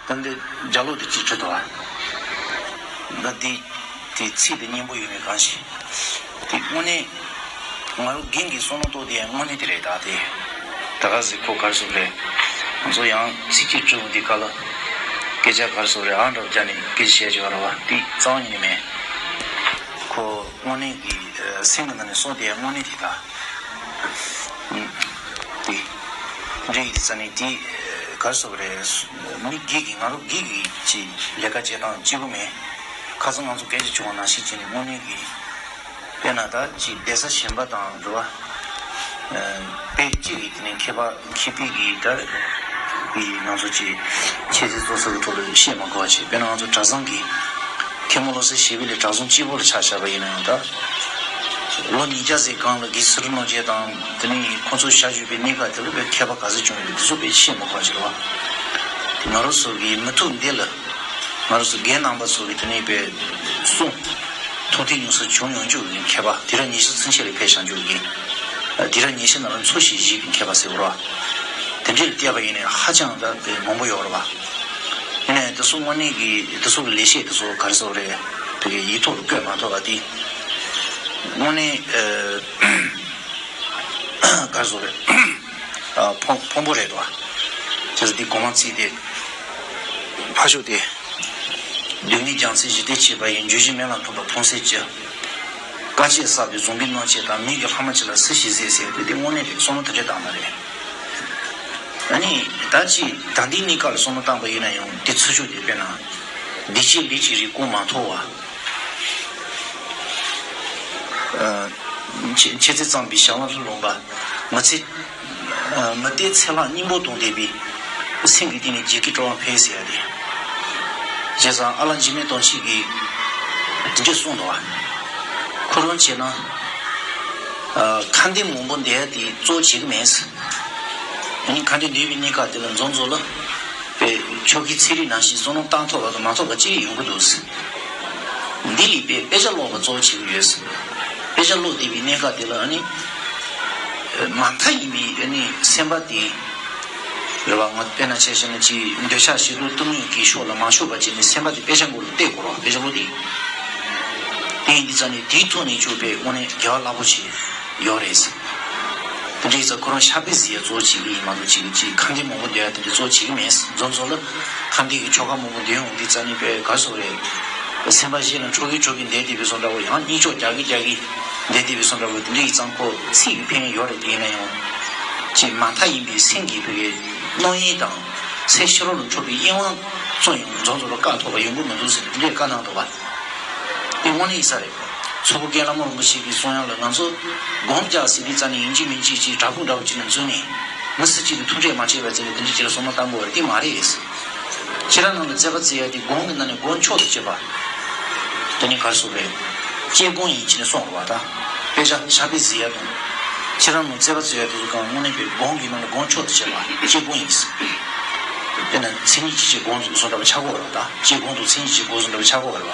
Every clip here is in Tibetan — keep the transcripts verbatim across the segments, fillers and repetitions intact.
ད་འདི་ལྗགས་ཀློག་དེ་གཅིག་བྲིས་འདུག་བ། ད་འདི་དེ་ཚིག་དེ་སྙན་པོ་ཡོད་མེད་གང་ཤེས། དེ་དངོས་གནས་ང་རང་རྒན་གྱི་བསམ་བློ་གཏོང་དེ་དངོས་གནས་དེ་རེད། ད་དེ་ད་ག་ཟིག་ཁོ་གར་སོང་རེད། ང་ཚོ་ཡང་ཚིག་གཅིག་བྲིས་འོང་དེ་ག་ལ་སྐད་ཆ་གར་སོང་རེད། ཨ་འདྲ་བརྒྱབ་ནས་སྐད་ཆ་བཤད་ཀྱི་ཡོད་རེད་བ། དེ་རྩ་བ་ཉིད་ནས་མེད། ཁོ་དངོས་གནས་ཀྱི་སེམས་ཀྱི་ནང་ནས་སོང་དེ་དངོས་གནས་དེ་ད། དེ། འདྲ་ཡིན་ཙང་ནི་དེ་གར་སོང་རེད། མི་སྒེར་གྱི་ང་རང་སྒེར་གྱི་ཅིག་ལས་ཀ་བྱེད་སྟངས་གཅིག་པུ་མེད། ཁ་སང་ང་ཚོ་སྐད་ཆ་བྱུང་བ་ནང་བཞིན་བྱས་ནས་དངོས་གནས་ཀྱི་དཔེར་ན་ད་ཅིག་བསྡད་ས་གཞན་པ་དང་འགྲོ་བ་དཔེ་གཅིག་གིས་དེ་ནས་མཁས་པ་མཁས་པའི་གི་ད་གི་ང་ཚོ་ཅིག་འཆད་རྩོད་རྩོམ་གསུམ་གྱི་ཐོག་ལ་བཤད་མ་དགོས་པ་བྱས། དཔེར་ན་ང་ཚོ་གྲྭ་ཚང་གི་མཁན་པོ་བློ་གསལ་ཞེས་པའི་ལས་གྲྭ་ཚང་གཅིག་པོ་ལ་ཆ་བཞག་པ་ཡིན་ན་ཡང་ད། ལོ་ཉིས་བརྒྱ་ཙམ་སྒང་ལ་གི་སི་རི་ནོར་ཇེ་དང་དེ་ནས་ཁོང་ཚོ་བཞག་ཡོད་པའི་གནས་སྐབས་དེ་ལ་དཔེ་མཁས་པ་ག་ཚོད་བྱུང་ཡོད་དེ་ཚོ་དཔེ་ཤེས་མ་དགོས་ཅིག་རེད་བ། དེ་ང་རང་ཚོ་གི་མི་ཐུག་འདི་ལ་ང་རང་ཚོ་རྒན་རྣམ་པ་ཚོ་གི་དེ་ནས་དཔེ་གསུང་མཐོང་ཐོས་མྱོང་ས་བྱུང་ཡོང་རྒྱུ་གི་མཁས་པ་དུས་རབས་ཉི་ཤུ་ཚུན་ཆད་ལ་ཕེབས་བཞག་རྒྱུ་གི་དུས་རབས་ཉི་ཤུ་ནང་ལ་འཚོ་ཞིང་གཞེས་པའི་མཁས་པ་ཟེར་བ་རེད་བ། དེ་འདྲས་ལ་བལྟས་པ་ཡིན་ནའི་ཧ་ཅང་ད་དཔེ་མང་པོ་ཡོད་རེད་བ། ཡིན་ནའི་དེ་ཚོ་དངོས་གནས་ཀྱི་དེ་ཚོ་གི་ལས་བྱེད་དེ་ཚོ་ག་རེ་ཟེར་དགོས་རེད། དེ་གི་ཡིག་ཐོག་ལ་བཀོད་མ་ཐུབ་པ་དེ་དངོས་གནས་ཨ། ག་རེ་ཟེར་དགོས་རེད། ཨ། ཕངས་ཕངས་པོ་རེད་དོ། བྱས་ཙང་འདི་གོང་མ་ཚིག་དེ་ཕ་ཤུག་དེ། སྡུག་བསྔལ་རྒྱལ་མཚན་ཞི་བདེ་བྱེད་པ་ཡི། འགྱུར་བཞི་མེ་ལ་ཐུག་པ་ཕུང་སེལ་གྱི། དཀའ་སྤྱད་བསགས་པའི་བཟང་པོའི་སྣང་བྱེད་དང་། མིག་གི་ལྷག་མ་ཅི་ལ་སྲི་ཞིག་གཟིགས་ཟེར་དེ་དེ་དངོས་གནས་རེད། བསམ་བློ་དེ་འདྲས་བཏང་ན་རེད། ཨ་ནི་ད་ཅི་ད་འདི་གཉིས་ཀ་ལ་བསམ་བློ་བཏང་པ་ཡིན་ན་ཡང་འདི་ཚུལ་ཤུགས་དེ་དཔེར་ན། འདི་ཅི་འདི་ཅི་རིགས་ཀུན་མ་མཐོང་བ། ཨ། འཆད་འཆད་རྩོད་རྩོམ་པའི་བྱ་བ་ལ་ལོངས་པ། མི་ཚེ། ཨ། མི་བལྟས་ཚེ་ལྷག་སྙིང་པོ་དང་ལྡན་པའི། སེམས་ཀྱི་གཏིང་ནས་བརྗིད་ཀྱི་སྤྲོ་བ་འཕེལ་ཟེར་ཡ་དེ། བྱས་ཙང་ཨ་ལགས་འཇིགས་མེད་གཏམ་ཤེས་ཀྱིས་འདི་འདྲས་གསུངས་འདུག་བ། ཁོ་རང་བྱས་ན། ཨ། ཁ་འདོན་མང་པོ་འདེབས་ཡ་དེ་གཙོ་བོ་བྱེད་ཀྱི་མེད། ཨ་ནི་ཁ་འདོན་འདེབས་པའི་གནས་སྐབས་དེ་ལ་མཚམས་མཚམས་ལ། དཔེ་ཆོ་གའི་ཚན་རིག་ནང་བཞིན་བསམ་བློ་བཏང་ཐུབ་པ་དང་མ་ཐུབ་པ་ཅིག་ཡོང་གི་འདུག་ཟེར། འདི་ཡིས་དཔེ་དཔེ་ཆ་ཀློག་པ་གཙོ་བོ་བྱེད་ཀྱི་ཡོད་ཟེར། དཔེ་ཆ་ཀློག་བསྡད་པའི་གནས་སྐབས་དེ་ལ་ཨ་ནི། མ་མཐའ་ཡིན་པའི་ཨ་ནི་སེམས་པ་དེ། རེད་བ། ང་དཔེར་ན་ཆ་བཞག་ན་ཅིག་འདོད་ཆགས་ཞེ་སྡང་གཏི་མུག་གི་ཕྱོགས་ལ་མ་ཤོར་བ་བྱས་ནས་སེམས་པ་དེ་དཔེ་ཆ་མགོ་ལ་གཏད་དགོས་རེད་བ། དཔེ་ཆ་ཀློག་དུས། དེ་ཡིན་དུས་ཙང་ནས་དེའི་ཐོག་ནས་ཆོག་པའི་དངོས་གནས་དགེ་བ་རླབས་པོ་ཆེ་ཡོད་རེད་ཟེར། དེ་འདྲ་ཡིན་ཙང་ཁོ་རང་ཕྱག་དཔེ་ཟེར་ཡ་གཙོ་བོ་བྱེད་ཀྱི་ཡིན་མ་གཏོགས་ཅིག་ཅིག་ཁ་འདོན་མང་པོ་འདོན་ཡ་དེ་འདྲ་གཙོ་བོ་བྱེད་ཀྱི་མེད། མཚམས་མཚམས་ལ་ཁ་འདོན་གྱི་ཆོ་ག་མང་པོ་འདོན་ཡོང་དུས་ཙང་ནས་དཔེ་ག་རེ་ཟེར་དགོས་རེད། སེམས་པ་གཞན་ལ་འཕྲོག་གིན་འཕྲོག་གིན་བསྡད་བསྡད་པའི་བཟོ་འདྲ་བོ། ཡང་གཉིད་ཆོག་རྒྱག་གིན་རྒྱག་གིན་བསྡད་བསྡད་པའི་བཟོ་འདྲ་བོ། དེ་འདྲ་ཡིན་ཙང་ཁོ་ཚིག་གི་ཕན་ཡོན་ཡོད་རེད། དེ་ཡིན་ན་ཡང་ཅིག་མ་མཐའ་ཡིན་པའི་སེམས་ཀྱི་བུ་གའི་རྣམ་གཡེང་དང་། སེམས་ཕྱི་རོལ་ལ་འཕྲོག་པའི་གཡེང་བ་ཚོ་ཡང་མཚམས་མཚམས་ལ་བཀག་ཐུབ་པ་ཡོང་གི་མི་འདུག་ཟེར་དེ་འདྲའི་བཀའ་གནང་འདུག་བ། དེ་དངོས་གནས་ཡིན་ས་རེད། མཚོ་བོད་དགེ་ལགས་རིན་པོ་ཆེ་གིས་གསུང་ཡག་ལ་ང་ཚོ་སྒོམ་རྒྱག་ཟེར་དུས་ཙ་ནས་ཡིན་གཅིག་མིན་གཅིག་ཅིག་བྲག་ཕུག་འདྲ་བོ་ཅིག་ནང་འཛུལ་ནས་མི་སུ་གཅིག་གིས་ཐུག་འཕྲད་མ་བྱས་པ་བྱས་ནས་དེ་འདྲ་ཅིག་ལ་བསམ་བློ་བཏང་དགོས་པ་རེད། དེ་མ་རེད། ཁྱེད་རང་རྣམས་ལ་རྩོད་པ་རྩོད་ཡག་དེ་སྒོམ་གྱི་ནང་ནས་སྒོམ་མཆོག་ཏུ་གྱུར་པ། དེ་ནི་ག་རེ་ཟེར་དགོས་རེད། དཔྱད་སྒོམ་ཡིན་ཅེས་ནས་གསུངས་པ་དང་། དཔེ་ཆ་ཕྱག་དཔེ་གཟིགས་ཡག་དང་། ཁྱེད་རང་རྣམས་རྩོད་པ་རྩོད་ཡག་དེ་ཚོ་གང་དངོས་གནས་པའི་སྒོམ་གྱི་ནང་ལ་སྒོམ་མཆོག་ཏུ་གྱུར་པ་དཔྱད་སྒོམ་ཡིན། དཔེར་ན་མཚན་ཉིད་ཅིག་ཅིག་སྒོམ་བཟོ་འདྲ་བ་ཆགས་ཀྱི་ཡོད་རེད་བ། དཔྱད་སྒོམ་དང་མཚན་ཉིད་ཅིག་སྒོམ་བཟོ་འདྲ་བ་ཆགས་ཀྱི་ཡོད་རེད་བ།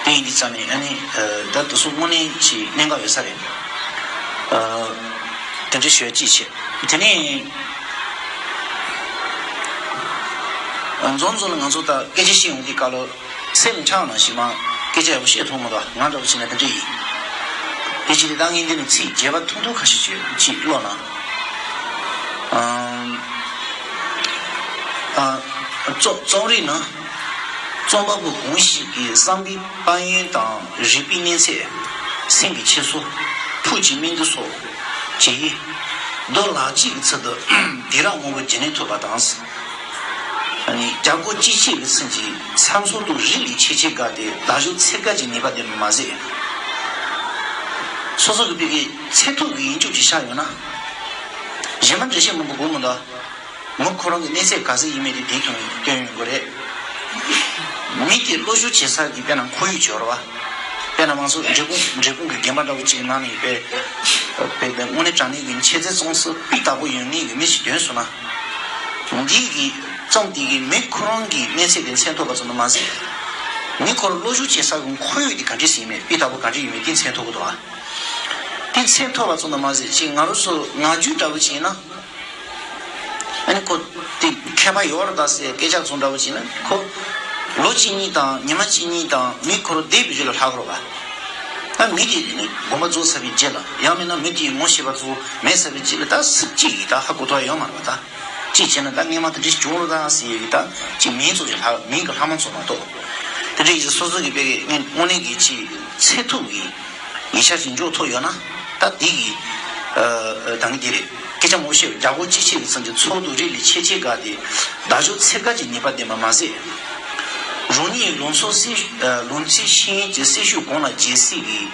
དེ་ཡིན་དུས་ཙ་ནས་ཨ་ནི། ད་དེ་ཚོ་དངོས་གནས་ཀྱི་གནད་འགག་ཡོད་ས་རེད། དེ་འདྲ་ཞུ་ཡག་ཅིག་བྱས། དེ་ནས་མཚམས་མཚམས་ལ་ང་ཚོ་ད་སྐད་ཆ་བཤད་ཡོང་དུས་སྐབས་ལ། སེམས་ཆགས་ནང་བཞིན་མ་སྐད་ཆ་ཡག་པོ་བཤད་ཐུབ་མི་འདུག་ང་འདྲ་བོ་བྱས་ན་དེ་འདྲ་ཡིན། དེ་བྱས་ཏེ་ད་ངས་འདི་ནས་ཚིག་རྒྱས་པ་ཐུང་ཐུང་ཁ་ཤས་ཅིག་ཅིག་ཀློག་ན། ཨམ། ཨ། རྩོམ་རྩོམ་རིག་ནི། རྩོམ་པ་པོ་གང་ཞིག་གི་བསམ་པའི་དཔལ་ཡོན་དང་རིག་པའི་གནས་ཚད། སེམས་ཀྱི་འཁྱེར་སོ། ཕུགས་ཀྱི་སྨིན་དུ་སོགས་ཀྱིས། རྡོ་ལག་གཅིག་གི་ཚུལ་དུ་དུས་རབས་མང་པོ་རྒྱུན་གནས་ཐུབ་པ་དང་། རྒྱ་སྒོ་གཅིག་ཕྱེད་ཀྱི་ཚུལ་གྱིས་ས་མཚམས་དང་རི་ལས་ཆེས་ཆེར་བརྒལ་ཏེ་ལ་ཞོ་ཚེར་དཀར་གྱི་ནུས་པ་ལྡན་པ་མ་ཟད། སོ་སོ་གི་བོད་ཀྱི་ཚད་ཐུབ་ཀྱི་ཡིན་རྒྱུ་ཅིག་ཆགས་ཡོད་ན། གཞན་པ་འགྲེལ་བཤད་མང་པོ་དགོས་མི་འདུག་མི་ཁོ་རང་གི་གནས་ཚད་ག་ཚོད་ཡིན་མིན་དེ་དེའི་ཐོག་ནས་སྟོན་ཡོང་གི་རེད། མི་དེ་བློ་སྦྱོང་བྱེད་ས་གི་དཔེར་ན་ཁོར་ཡུག་ཅིག་ཡོད་རེད་བ། དཔེར་ན་ང་ཚོ་འབྲས་སྤུངས་འབྲས་སྤུངས་ཀྱི་དགོན་པ་འདྲ་བོ་ཅིག་གི་ནང་ནས་དཔེ། དཔེ་དེ་དངོས་གནས་དྲང་གནས་ཀྱི་འཆད་རྩོད་རྩོམ་ས་སྤུས་དག་པོ་ཡོད་མཁན་གྱི་མི་ཞིག་ཐོན་སོང་ན། འདི་གི་རྩོམ་དེ་གི་མི་ཁོ་རང་གི་གནས་ཚད་དེ་མཚོན་ཐུབ་པ་ཙམ་དུ་མ་ཟད། མི་ཁོ་རང་བློ་སྦྱོང་བྱེད་ས་གི་ཁོར་ཡུག་དེ་ག་འདྲས་ཟིན་མེད་སྤུས་དག་པོ་ག་འདྲས་ཡོད་མེད་དེ་མཚོན་ཐུབ་ཀྱི་འདུག་བ། དེ་མཚོན་ཐུབ་པ་ཙམ་དུ་མ་ཟད་ཅིག་ང་རང་ཚོ་ངག་རྒྱུན་འདྲ་བོ་ཅིག་ཡིན་ན། ཨ་ནི་ཁོ། དེ་མཁས་པ་ཡོད་རེད་ད་ཟེར་སྐད་ཆ་བཟོ་འདྲ་བོ་བྱས་ན་ཁོ་ལོ་གཅིག་གཉིས་དང་ཉི་མ་གཅིག་གཉིས་དང་མི་ཁོ་རང་བསྡད་པའི་རྗེས་ལ་ལྷག་རོགས་པ། ད་མི་དེ་ནི་དགོངས་པ་རྫོགས་ཚར་བའི་རྗེས་ལ་ཡང་མིན་ན་མི་དེའི་ངོ་ཤེས་པ་ཚོ་མེད་ཚར་བའི་རྗེས་ལ་ད་སུ་གཅིག་གིས་ད་ཧ་གོ་ཐུབ་ཡ་ཡོད་མ་རེད་པ། ད་གཅིག་བྱས་ན་ད་སྔས་མ་དེ་འདྲ་བྱུང་རོགས་ད་ཟེར་ཡ་གི་ད་གཅིག་མིང་ཚོ་ཞིག་ལྷག་མིང་གི་ལྷག་མ་ཚོ་མ་གཏོགས། དེ་འདྲ་ཡིན་སོ་སོ་གི་དཔེ་གི་ངས་དངོས་གནས་ཀྱི་ཆེས་ཚད་ཐུབ་ཀྱི་ཡིག་ཆ་ཞིག་འཇོག་ཐུབ་ཡོད་ན་ད་འདི་གི་ཨ་ཨ་ད་གི་འདི་རེད། སྐད་ཆ་མང་པོ་བཤད་རྒྱལ་པོ་གཅིག་ཆེ་གི་ཚང་གི་ཚོགས་འདུ་རིགས་ལས་ཆེ་ཆེ་དགའ་སྟེ་བདག་འཇོག་ཚད་བཀག་གི་ནུས་པ་ལྡན་པ་མ་ཟད། རང་ཉིད་ལུང་ཚོ་སྲིད་ཨ་ལུང་ཚིགས་ཤེས་ཡོན་གྱི་སྲི་ཞུ་གང་ལ་རྒྱལ་སྲིད་ཀྱི་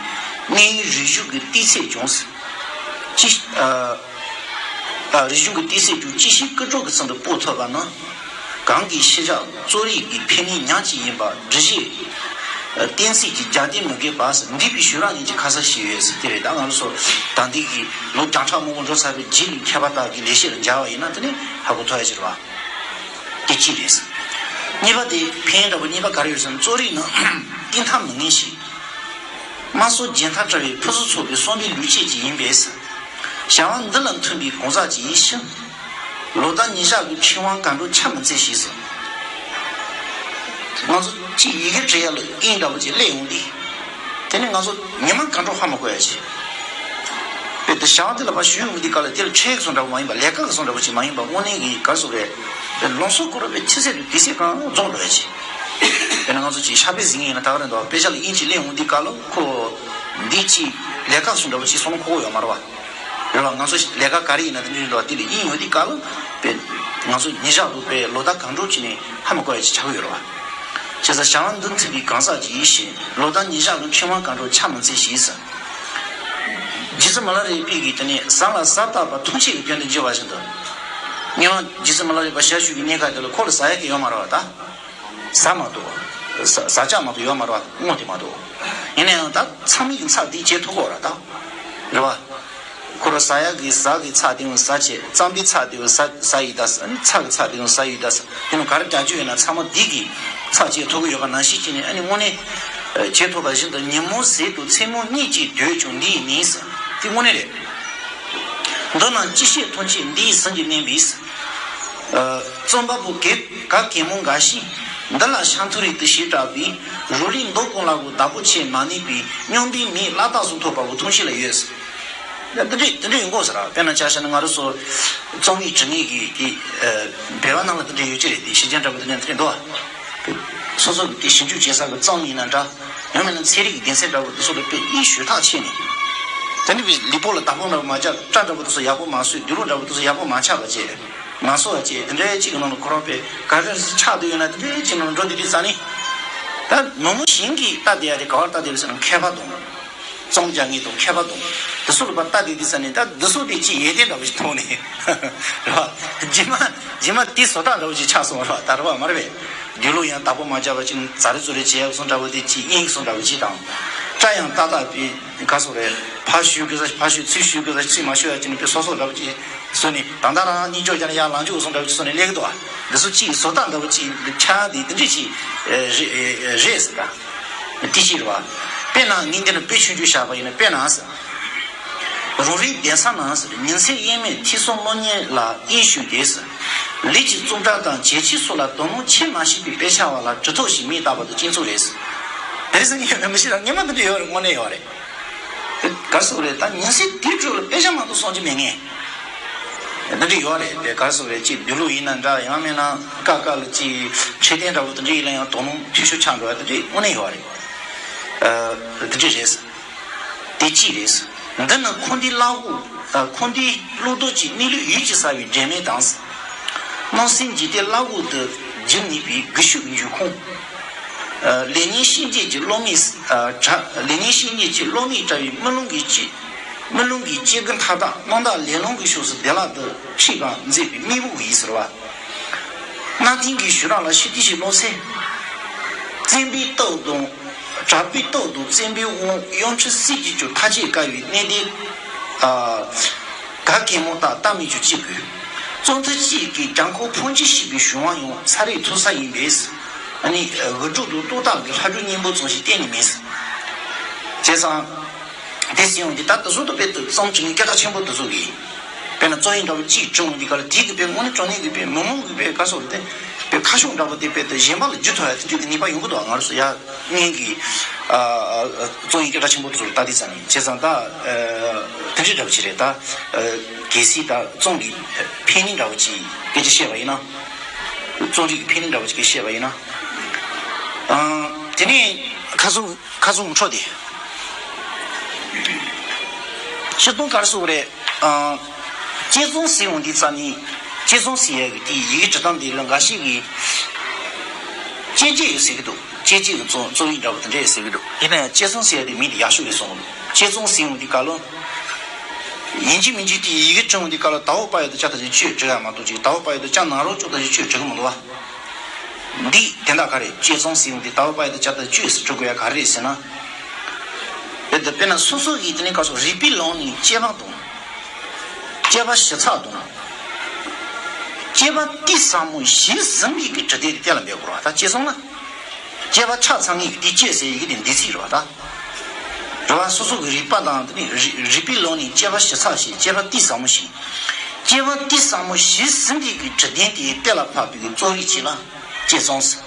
གནས་ཡུལ་རིག་གཞུང་གི་ཏི་ཚད་ཀྱང་ཅི་ཨ་ཨ་རིག་གཞུང་གི་ཏི་ཚད་ཀྱང་ཅི་ཞིག་ཀུན་སྤྲོད་ཀྱི་ཚུལ་དུ་སྤོ་ཐུབ་པ་ན། གང་གི་ཤེས་བྱ་རྩོམ་རིག་གི་ཕན་ནུས་ཉག་གཅིག་ཡིན་པ་འགྲེལ་བཤད་གཏན་ཚིགས་ཀྱི་རྒྱབ་རྟེན་མི་དགོས་པ་ཟེར་འདས་པའི་ཞུ་རག་ཉིད་ཀྱི་ཁ་ས་ཞིག་ཡོད་ཟེར་དེ་རེད། ད་ང་ཚོ་ད་འདི་གི་ལོ་བརྒྱ་ཕྲག་མང་པོ་འགྲོ་ཚར་བའི་རྗེས་ལ་མཁས་པ་དག་གི་ལས་བཤད་ལ་མཇལ་བ་ཡིན་ན་དེ་ནི་ཧ་གོ་ཐུབ་ཡ་ཞིག་རེད་བ། དེ་གཅིག་རེད། གཉིས་པ་དེ་ཕན་འདྲ་པོ་གཉིས་པ་ག་རེ་ཡོད་ཟེར་ན་རྩོམ་རིག་ནི་བསྟན་ཐབས་མི་ངན་ཞིག་དམངས་སྲོལ་རྒྱུན་མཐའ་བྲལ་བའི་ཕུན་སུམ་ཚོགས་པའི་གསོན་པོའི་ལུས་སྐྱེས་ཅིག་ཡིན་པས། བྱ་བ་འདི་ལ་མཐུན་པའི་གང་ཟག་ཅིག་ཡིན་ཕྱིན། ལོ་ཟླ་ཉི་ཤུ་གི་ཕྲེང་བ་གང་འགྲོ་ཆ་མི་འཚལ་ཞེས་སོ། ང་ཚོ་གཅིག་ཡི་གེ་བྲི་ཡ་ལ་དབྱིངས་འདྲ་པོ་ཅིག་སླེབས་འོང་དུས། དེ་ནི་ང་ཚོ་ཉི་མ་གང་འགྲོ་ཧ་མ་གོ་ཡ་ཅིག་དཔེ་དེ་བྱ་བ་འདི་ལ་ཕར་ཞུགས་ཡོང་དུས་སྐབས་ལ་དེ་ལ་ཁྲལ་གི་བཟོ་འདྲ་པོ་མ་ཡིན་པ་ལས་ཀ་གི་བཟོ་འདྲ་པོ་ཅིག་མ་ཡིན་པ་དངོས་གནས་ཀྱི་ག་རེ་ཟེར་དགོས་རེད། དཔེ་ལུང་སྲོལ་སྐོར་བའི་ཆུ་ཚད་དུ་དུས་ཚོད་གང་རྫོགས་འགྲོ་ཡ་ཅིག་དཔེར་ན་ང་ཚོ་ཅིག་ཕྱག་དཔེ་གཟིགས་ཡིན་ན་ད་ག་རེ་འདུག་དཔེ་ཆ་ལ་དབྱིངས་ཅིག་སླེབས་འོང་དུས་སྐབས་ལ་ཁོ་འདི་ཅིག་ལས་ཀ་བཟོ་འདྲ་པོ་ཅིག་སོང་ན་ཁོ་གོ་ཡོད་མ་རེད་བ། རེད་བ། ང་ཚོ་ལས་ཀ་ག་རེ་ཡིན་ན་དེ་འདྲ་རེད་བ། དེ་ལ་དབྱིངས་ཡོད་དུས་སྐབས་ལ་དཔེ་ང་ཚོ་ཉིན་ཞག་ཏུ་དཔེ་ལོ་ཟླ་གང་འགྲོ་ཅིག་ནས་ཧ་མ་གོ་ཡ་ཅིག་ཆགས་ཀྱི་ཡོད་རེད་བ། བྱས་ཙང་བྱ་བ་འདི་མཐུན་པའི་གང་ཟག་ཅིག་ཡིན་ཕྱིན་ལོ་ཟླ་ཉིན་ཞག་ལ་ཕྲེང་བ་གང་འགྲོ་ཆ་མི་འཚལ་ཞེས་ཟེར། རྗེ་བཙུན་མི་ལ་རས་པས་ཀྱིས་དེ་ནས་ཟ་ལ་ཟ་བཏགས་པ་ཐུགས་རྗེ་གི་རྒྱུན་དུ་འགྱུར་བ་བཞིན་དུ། སྔོན་མ་རྗེ་བཙུན་མི་ལ་རས་པ་ཞལ་བཞུགས་ཀྱི་གནས་སྐབས་དེ་ལ་ཁོ་ལ་ཟ་ཡ་གི་ཡོད་མ་རེད་བ་ད། ཟ་མ་གཏོགས། ཟ་ཟ་ཆ་མ་གཏོགས་ཡོད་མ་རེད་བ་དངོས་དེ་མ་གཏོགས། ཡིན་ན་ཡང་ད་ཚང་མས་ཀྱི་ཚ་འདི་བྱེད་ཐུབ་ཀྱི་ཡོད་རེད་ད། རེད་བ། ཁོ་རང་ཟ་ཡག་གི་ཟ་གི་ཚྭ་དེ་ཡང་ཟ་བྱས་རྩམ་པའི་ཚྭ་དེ་ཡང་ཟ་ཟ་ཡི་ད་ཟ་ཨ་ནི་ཚྭ་གི་ཚྭ་དེ་ཡང་ཟ་ཡི་ད་ཟ་དེ་ནང་ག་རེ་རྒྱག་རྒྱུ་ཡོད་ན་ཚང་མ་འདི་གི་ཚྭ་བྱེད་ཐུབ་ཀྱི་ཡོད་པ་ནང་བཞིན་བྱས་ནས་ཨ་ནི་དངོས་གནས་བྱེད་ཐུབ་པ་བཞིན་དུ་ཉིན་མོ་ཟད་དུ་མཚན་མོ་གཉིད་ཀྱིས་སྡོད་ཀྱང་འདི་ཡི་ནི་ཟ་དེ་དངོས་གནས་རེད། མདོར་ན་ཅི་བྱེད་ཐམས་ཅད་འདི་ཡི་ཟིན་གྱིས་མནན་པས། རྩོམ་པ་པོ་གེ་ག་གེ་མོ་འགའ་ཞིག་འདི་ལ་ཤ་མཐོ་རིག་ཏུ་ཞེས་གྲགས་པའི་རོ་རིགས་མདོ་གང་ལ་གོ་བདག་པོ་ཆེ་མ་ནུས་པའི་སྙོམས་པའི་མིའི་བླ་རྟགས་སུ་ཐོབ་པ་བོ་ཐུང་ཤེས་ལ་ཡོད། ཡ་འདི་འདྲས་འདི་འདྲས་ཡོང་གོ་ཟེར་ར། དཔེར་ན་ཆ་བཞག་ན་ང་རང་ཚོ་རྩོམ་ཡིག་འབྲི་མཁན་གྱི་གི་བོད་པ་ནང་ལ་འདི་འདྲས་ཡོད་ཀྱི་རེད་དེ་ཕྱི་རྒྱལ་འདྲ་པོ་འདི་འདྲས་འདི་འདྲས་འདུག་ཨ། སོ་སོ་གི་དེ་ཞིབ་འཇུག་བྱེད་ས་གི་རྩོམ་ཡིན་ན་འདྲ། ཡང་མིན་ན་ཚན་རིག་གི་སྡེ་ཚན་འདྲ་པོ་འདི་ཚོ་ལ་དཔེ་ཡིད་ཞུ་ཐག་ཆད་ནས། དེ་འདྲ་བའི་ལུས་པོ་ལ་བདག་པོ་འདྲ་པོ་མ་བྱས་སྐྲ་འདྲ་པོ་འདི་ཚོ་ཡག་པོ་མ་བཟོས་བདུད་ལུག་འདྲ་པོ་འདི་ཚོ་ཡག་པོ་མ་ཆགས་པ་བྱས། མ་སོ་བ་བཅས་དེ་འདྲའི་གཅིག་གི་ནང་ལ་ཁོ་རང་པས་ག་རེ་ཆགས་བསྡད་ཡོད་ན་དེ་འདྲའི་གཅིག་ནང་འགྲོ་བསྡད་དུས་ཙང་ནི། ད་ནུབ་མོ་ཞིང་གིས་ལྟ་བསྡད་ཡ་དེ་ག་བར་ལྟ་བསྡད་པ་ཟེར་ན་མཁས་པ་དང་། རྩོམ་རྒྱག་མཁན་དང་མཁས་པ་དང་། དེ་ཚོ་ལ་ཕར་ལྟ་བསྡད་དུས་ཙང་ནི་ད་འདི་ཚོ་དེ་གཅིག་ཡོན་ཏན་འདྲ་པོ་ཞིག་མཐོང་ནས། རེད་བ། རྗེས་མ་རྗེས་མ་དེ་བཟོ་ལྟ་འདྲ་པོ་ཞིག་ཆགས་སོང་བ་རེད་བ་ད་རེད་བ་མ་རེད་པས། རྒྱུ་ལུགས་ཡང་བདག་པོ་མ་བྱས་པ་ཅིག་ཛ་རི་ཛུ་རི་བྱེད་ཡག་སོང་འདྲ་པོ་དེ་གཅིག་གཡེང་སོང་འདྲ་པོ་གཅིག་དང་། སྐྲ་ཡང་ཏག་ཏག་པའི་ག་སོང་རེད་ཕར་ཞུ་དགོས་ས་ཕར་ཞུ་ཚུར་ཞུ་དགོས་ས་ཚུར་མ་ཞུ་ཡ་ཅིག་ནི་དཔེ་སོ་སོ་འདྲ་པོ་ཅིག་བཟོས་ནས་ད་ལྟ་རང་གཉིད་ཅོག་རྒྱག་ན་ཡར་ལངས་ཅོག་སོང་འདྲ་བོ་ཅིག་བཟོས་ནས་སླེབས་ཀྱི་འདུག་བ། འདི་ཚོ་ཅིག་བཟོ་ལྟ་འདྲ་བོ་ཅིག་ཆགས་འདི་འདི་འདྲས་ཅིག་རེད་ཟེར་ད། འདི་ཅིག་རེད་བ། དཔེར་ན་ངས་འདི་ནས་དཔེ་ཆུང་ཆུང་བཞག་པ་ཡིན་ན་དཔེར་ན་ཟེར། རང་རེའི་གདན་ས་ནང་ཟེར་ཉིན་མཚན་དབྱེར་མེད་ཐོས་བསམ་སློབ་གཉེར་ལ་དབྱིངས་ཞུགས་ཏེ་ཟེར། ལུས་ཀྱི་རྩོམ་གྲྭ་དང་བྱེད་ཆས་སོགས་ལ་དོ་སྣང་ཆེས་མ་བྱས་པའི་དཔེ་ཆ་བ་ལ་གྲི་ཐོགས་ཤིག་མིག་བལྟ་བ་དང་གཅིག་མཚུངས་རེད་ཟེར། དེ་ཟེར་ངས་མི་ཤེས་ར་ངས་མ་འདི་འདྲ་ཡོད་རེད་དངོས་གནས་ཡོད་རེད། ག་རེ་ཟེར་རེད་ད་ཉིན་མཚན་དེའི་ཁྲོད་ལ་དཔེ་ཆ་མ་གཏོགས་སོང་གི་མེད་ངས། འདི་འདྲ་ཡོད་རེད་དེ་ག་རེ་ཟེར་རེད་ཅིག་བདུད་ལུག་ཡིན་ན་འདྲ་ཡང་མིན་ན་ཀ་ཀ་ལ་ཅིག་འཕྲོད་བསྟེན་འདྲ་བོ་དེ་འདྲ་ཡིན་ན་ཡང་དོ་སྣང་འཐུས་ཤོར་ཆགས་འགྲོ་བ་དེ་འདྲ་དངོས་གནས་ཡོད་རེད། འདི་འདྲ་རེད། དེ་གཅིག་རེད། འདི་ནི་འཁོར་འདས་བླ་འོག་འཁོར་འདས་བློ་ལྡོག་གི་གནས་ལུགས་ཡིད་ཀྱིས་གསལ་བའི་སྒྲོན་མེ་དང་། སྣང་སེམས་འཇིག་རྟེན་བླ་འོག་ཏུ་འགྱུར་ནུས་པའི་སྒུལ་ཤུགས་འབྱུང་ཁུངས། ལས་ཉོན་ཤེས་བརྒྱད་ཀྱི་བློ་མིག་ལས་ཉོན་ཤེས་བརྒྱད་ཀྱི་བློ་མིག་བཀྲ་བའི་རྨི་ལམ་གྱི་སྐྱེ་རྨི་ལམ་གྱི་སྐྱེ་དགུ་མཐའ་དག་རྣམ་དག་ལས་ལམ་གྱི་ཕྱོགས་སུ་བདེ་བླག་ཏུ་ཁྲིད་པར་མཛད་པའི་མིག་དཔེ་ཡིན་ཟེར་བ། གནའ་དེང་གི་ཞུ་རག་ལ་ཤུགས་ཏིག་ཞིག་སློང་ཚེ། བཙན་པོའི་སྟོབས་དང་། དྲག་པོའི་སྟོབས་དང་བཙན་པོའི་དབང་གཡོ་འཕྲུལ་སྲིད་ཀྱི་རྒྱུ་ཐག་བཅད་དཀའ་བའི་གནས་དེ། ག་གེ་མོ་དག་ལྟ་མི་བཅུག་ཅེས་དགོས། རྩོམ་མཐུན་གཅིག་གིས་གྱང་ཁོག་འཕོ་འགྱུར་ཞེས་པའི་གཞུང་བ་ཡང་ཚ་རེག་ཐུག་ས་ཡིན་པས། ཨ་ནི་འུར་སྒྲོག་དང་ཏོག་ཏག་གི་ལྷ་སྒྲུང་སྙིང་པོ་ཙམ་ཞིག་གཏན་ནས་མེད། བྱས་ཙང་། དེ་ཟིན་ཡོང་དུས་ད་དུ་སུ་དུ་དཔེ་དུ་རྩོམ་བྲིས་ངའི་སྐད་ཆ་ཆེན་པོ་དུ་སུ་གིས། དཔེར་ན་རྩོམ་ཡིག་འདྲ་བོ་གཅིག་བྲིས་འོང་དུས་སྐབས་ལ་དེའི་གི་དཔེ་དངོས་གནས་དྲང་གནས་ཀྱི་དཔེ་མི་མང་གི་དཔེ་ག་སོགས་དེ་དཔེ་ཁ་ཕྱོགས་འདྲ་བོ་དེ་དཔེ་དེ་གཞན་པ་ལ་བརྒྱུད་ཐུབ་ཡ་དེ་འདྲའི་གི་ནུས་པ་ཡོང་གི་འདུག་ང་རང་ཚོ་ཡ་སྔོན་གྱི་རྩོམ་ཡིག་སྐད་གྲགས་ཆེན་པོ་དེ་ཚོ་ལ་ལྟ་དུས་ཙམ་ནས་བྱས་ཙང་ད་དེ་འདྲའི་འདྲ་བོ་ཅིག་རེད་ད། གལ་སྲིད་ད་རྩོམ་གྱི་ཕན་ནུས་འདྲ་བོ་ཅིག་སྐད་ཆ་བཤད་པ་ཡིན་ན། རྩོམ་རིག་གི་ཕན་ནུས་འདྲ་བོ་ཅིག་བཤད་པ་ཡིན་ན། དེ་ནས་ཁ་སང་ཁ་སང་འཕྲོ་དེ། སྤྱིར་བཏང་ག་རེ་ཟེར་དགོས་རེད། དཔྱད་རྩོམ་ཟེར་ཡོང་དུས་ཙམ་ནས་དཔྱད་རྩོམ་ཟེར་ཡག་གི་དེའི་ཡི་གེ་འབྲི་སྟངས་དེ་ལ་འགའ་ཞིག་གིས་དཔྱད་བརྗོད་ཡོད་ཟེར་གི་འདུག་དཔྱད་བརྗོད་ཀྱི་རྩོམ་རྩོམ་ཡིག་འདྲ་བོ་དེ་འདྲ་ཡོད་ཟེར་གི་འདུག་ཡིན་ན་ཡང་དཔྱད་རྩོམ་ཟེར་ཡག་དེ་མིང་དེ་ཡག་ཤོས་རེད་གསུངས་གི་འདུག་དཔྱད་རྩོམ་ཟེར་ཡོང་དུས་སྐབས་ལ། ཡིན་གཅིག་མིན་གཅིག་དེའི་ཡི་གེ་བྲིས་ཡོང་དུས་སྐབས་ལ་ད་འོག་པ་ཡ་དང་ཅ་དང་ཅིག་ཆོས་འབྲི་ཡག་མ་གཏོགས་ཅིག་ད་འོག་པ་ཡ་དང་ཅ་ན་རོ་ཅོ་དང་ཅིག་ཆོས་འབྲི་གི་མི་འདུག་བ། འདི་དེ་འདྲ་ག་རེ་དཔྱད་རྩོམ་ཟེར་ཡོང་དུས་ད་འོག་པ་ཡ་དང་ཅ་དང་ཅིག་ཆོས་སུ་འབྲི་དགོས་ཡ་ག་རེ་རེད་ཟེར་ན། དེ་ལྟར་དཔེར་ན་སོ་སོ་ཡི་དེ་ནས་སྐབས་སུ་རིག་པའི་ལམ་ནས་དཔྱད་པ་དང་། དཔྱད་པ་ཞིབ་ཚགས་དང་། དཔྱད་པ་གཏིང་ཟབ་མོ་ཞིབ་ཟིན་པའི་གི་དྲི་དེབ་དེ་ལ་འབད་དགོས་རེད་བ་ད་དཔྱད་རྩོམ་ལ། དཔྱད་པ་ཆ་ཚང་ངེས་ཀྱི་དེ་དཔྱད་ཟེར་ཡི་གེ་དེ་འདི་ཚིག་རེད་བ་ད། རེད་བ་སོ་སོ་གི་རིག་པ་དང་དེ་ནས་རིག་རིག་པའི་ལམ་ནས་དཔྱད་པ་ཞིབ་ཚགས་ཤིང་དཔྱད་པ་གཏིང་ཟབ་མོ་ཞིང་། དཔྱད་པ་གཏིང་ཟབ་མོ་ཞིབ་ཟིན་པའི་གི་དྲི་དེབ་དེ་གཏན་ལ་ཕབ་པའི་གི་རྩོམ་རིག་ཅིག་ལ་དཔྱད་རྩོམ་ཟེར།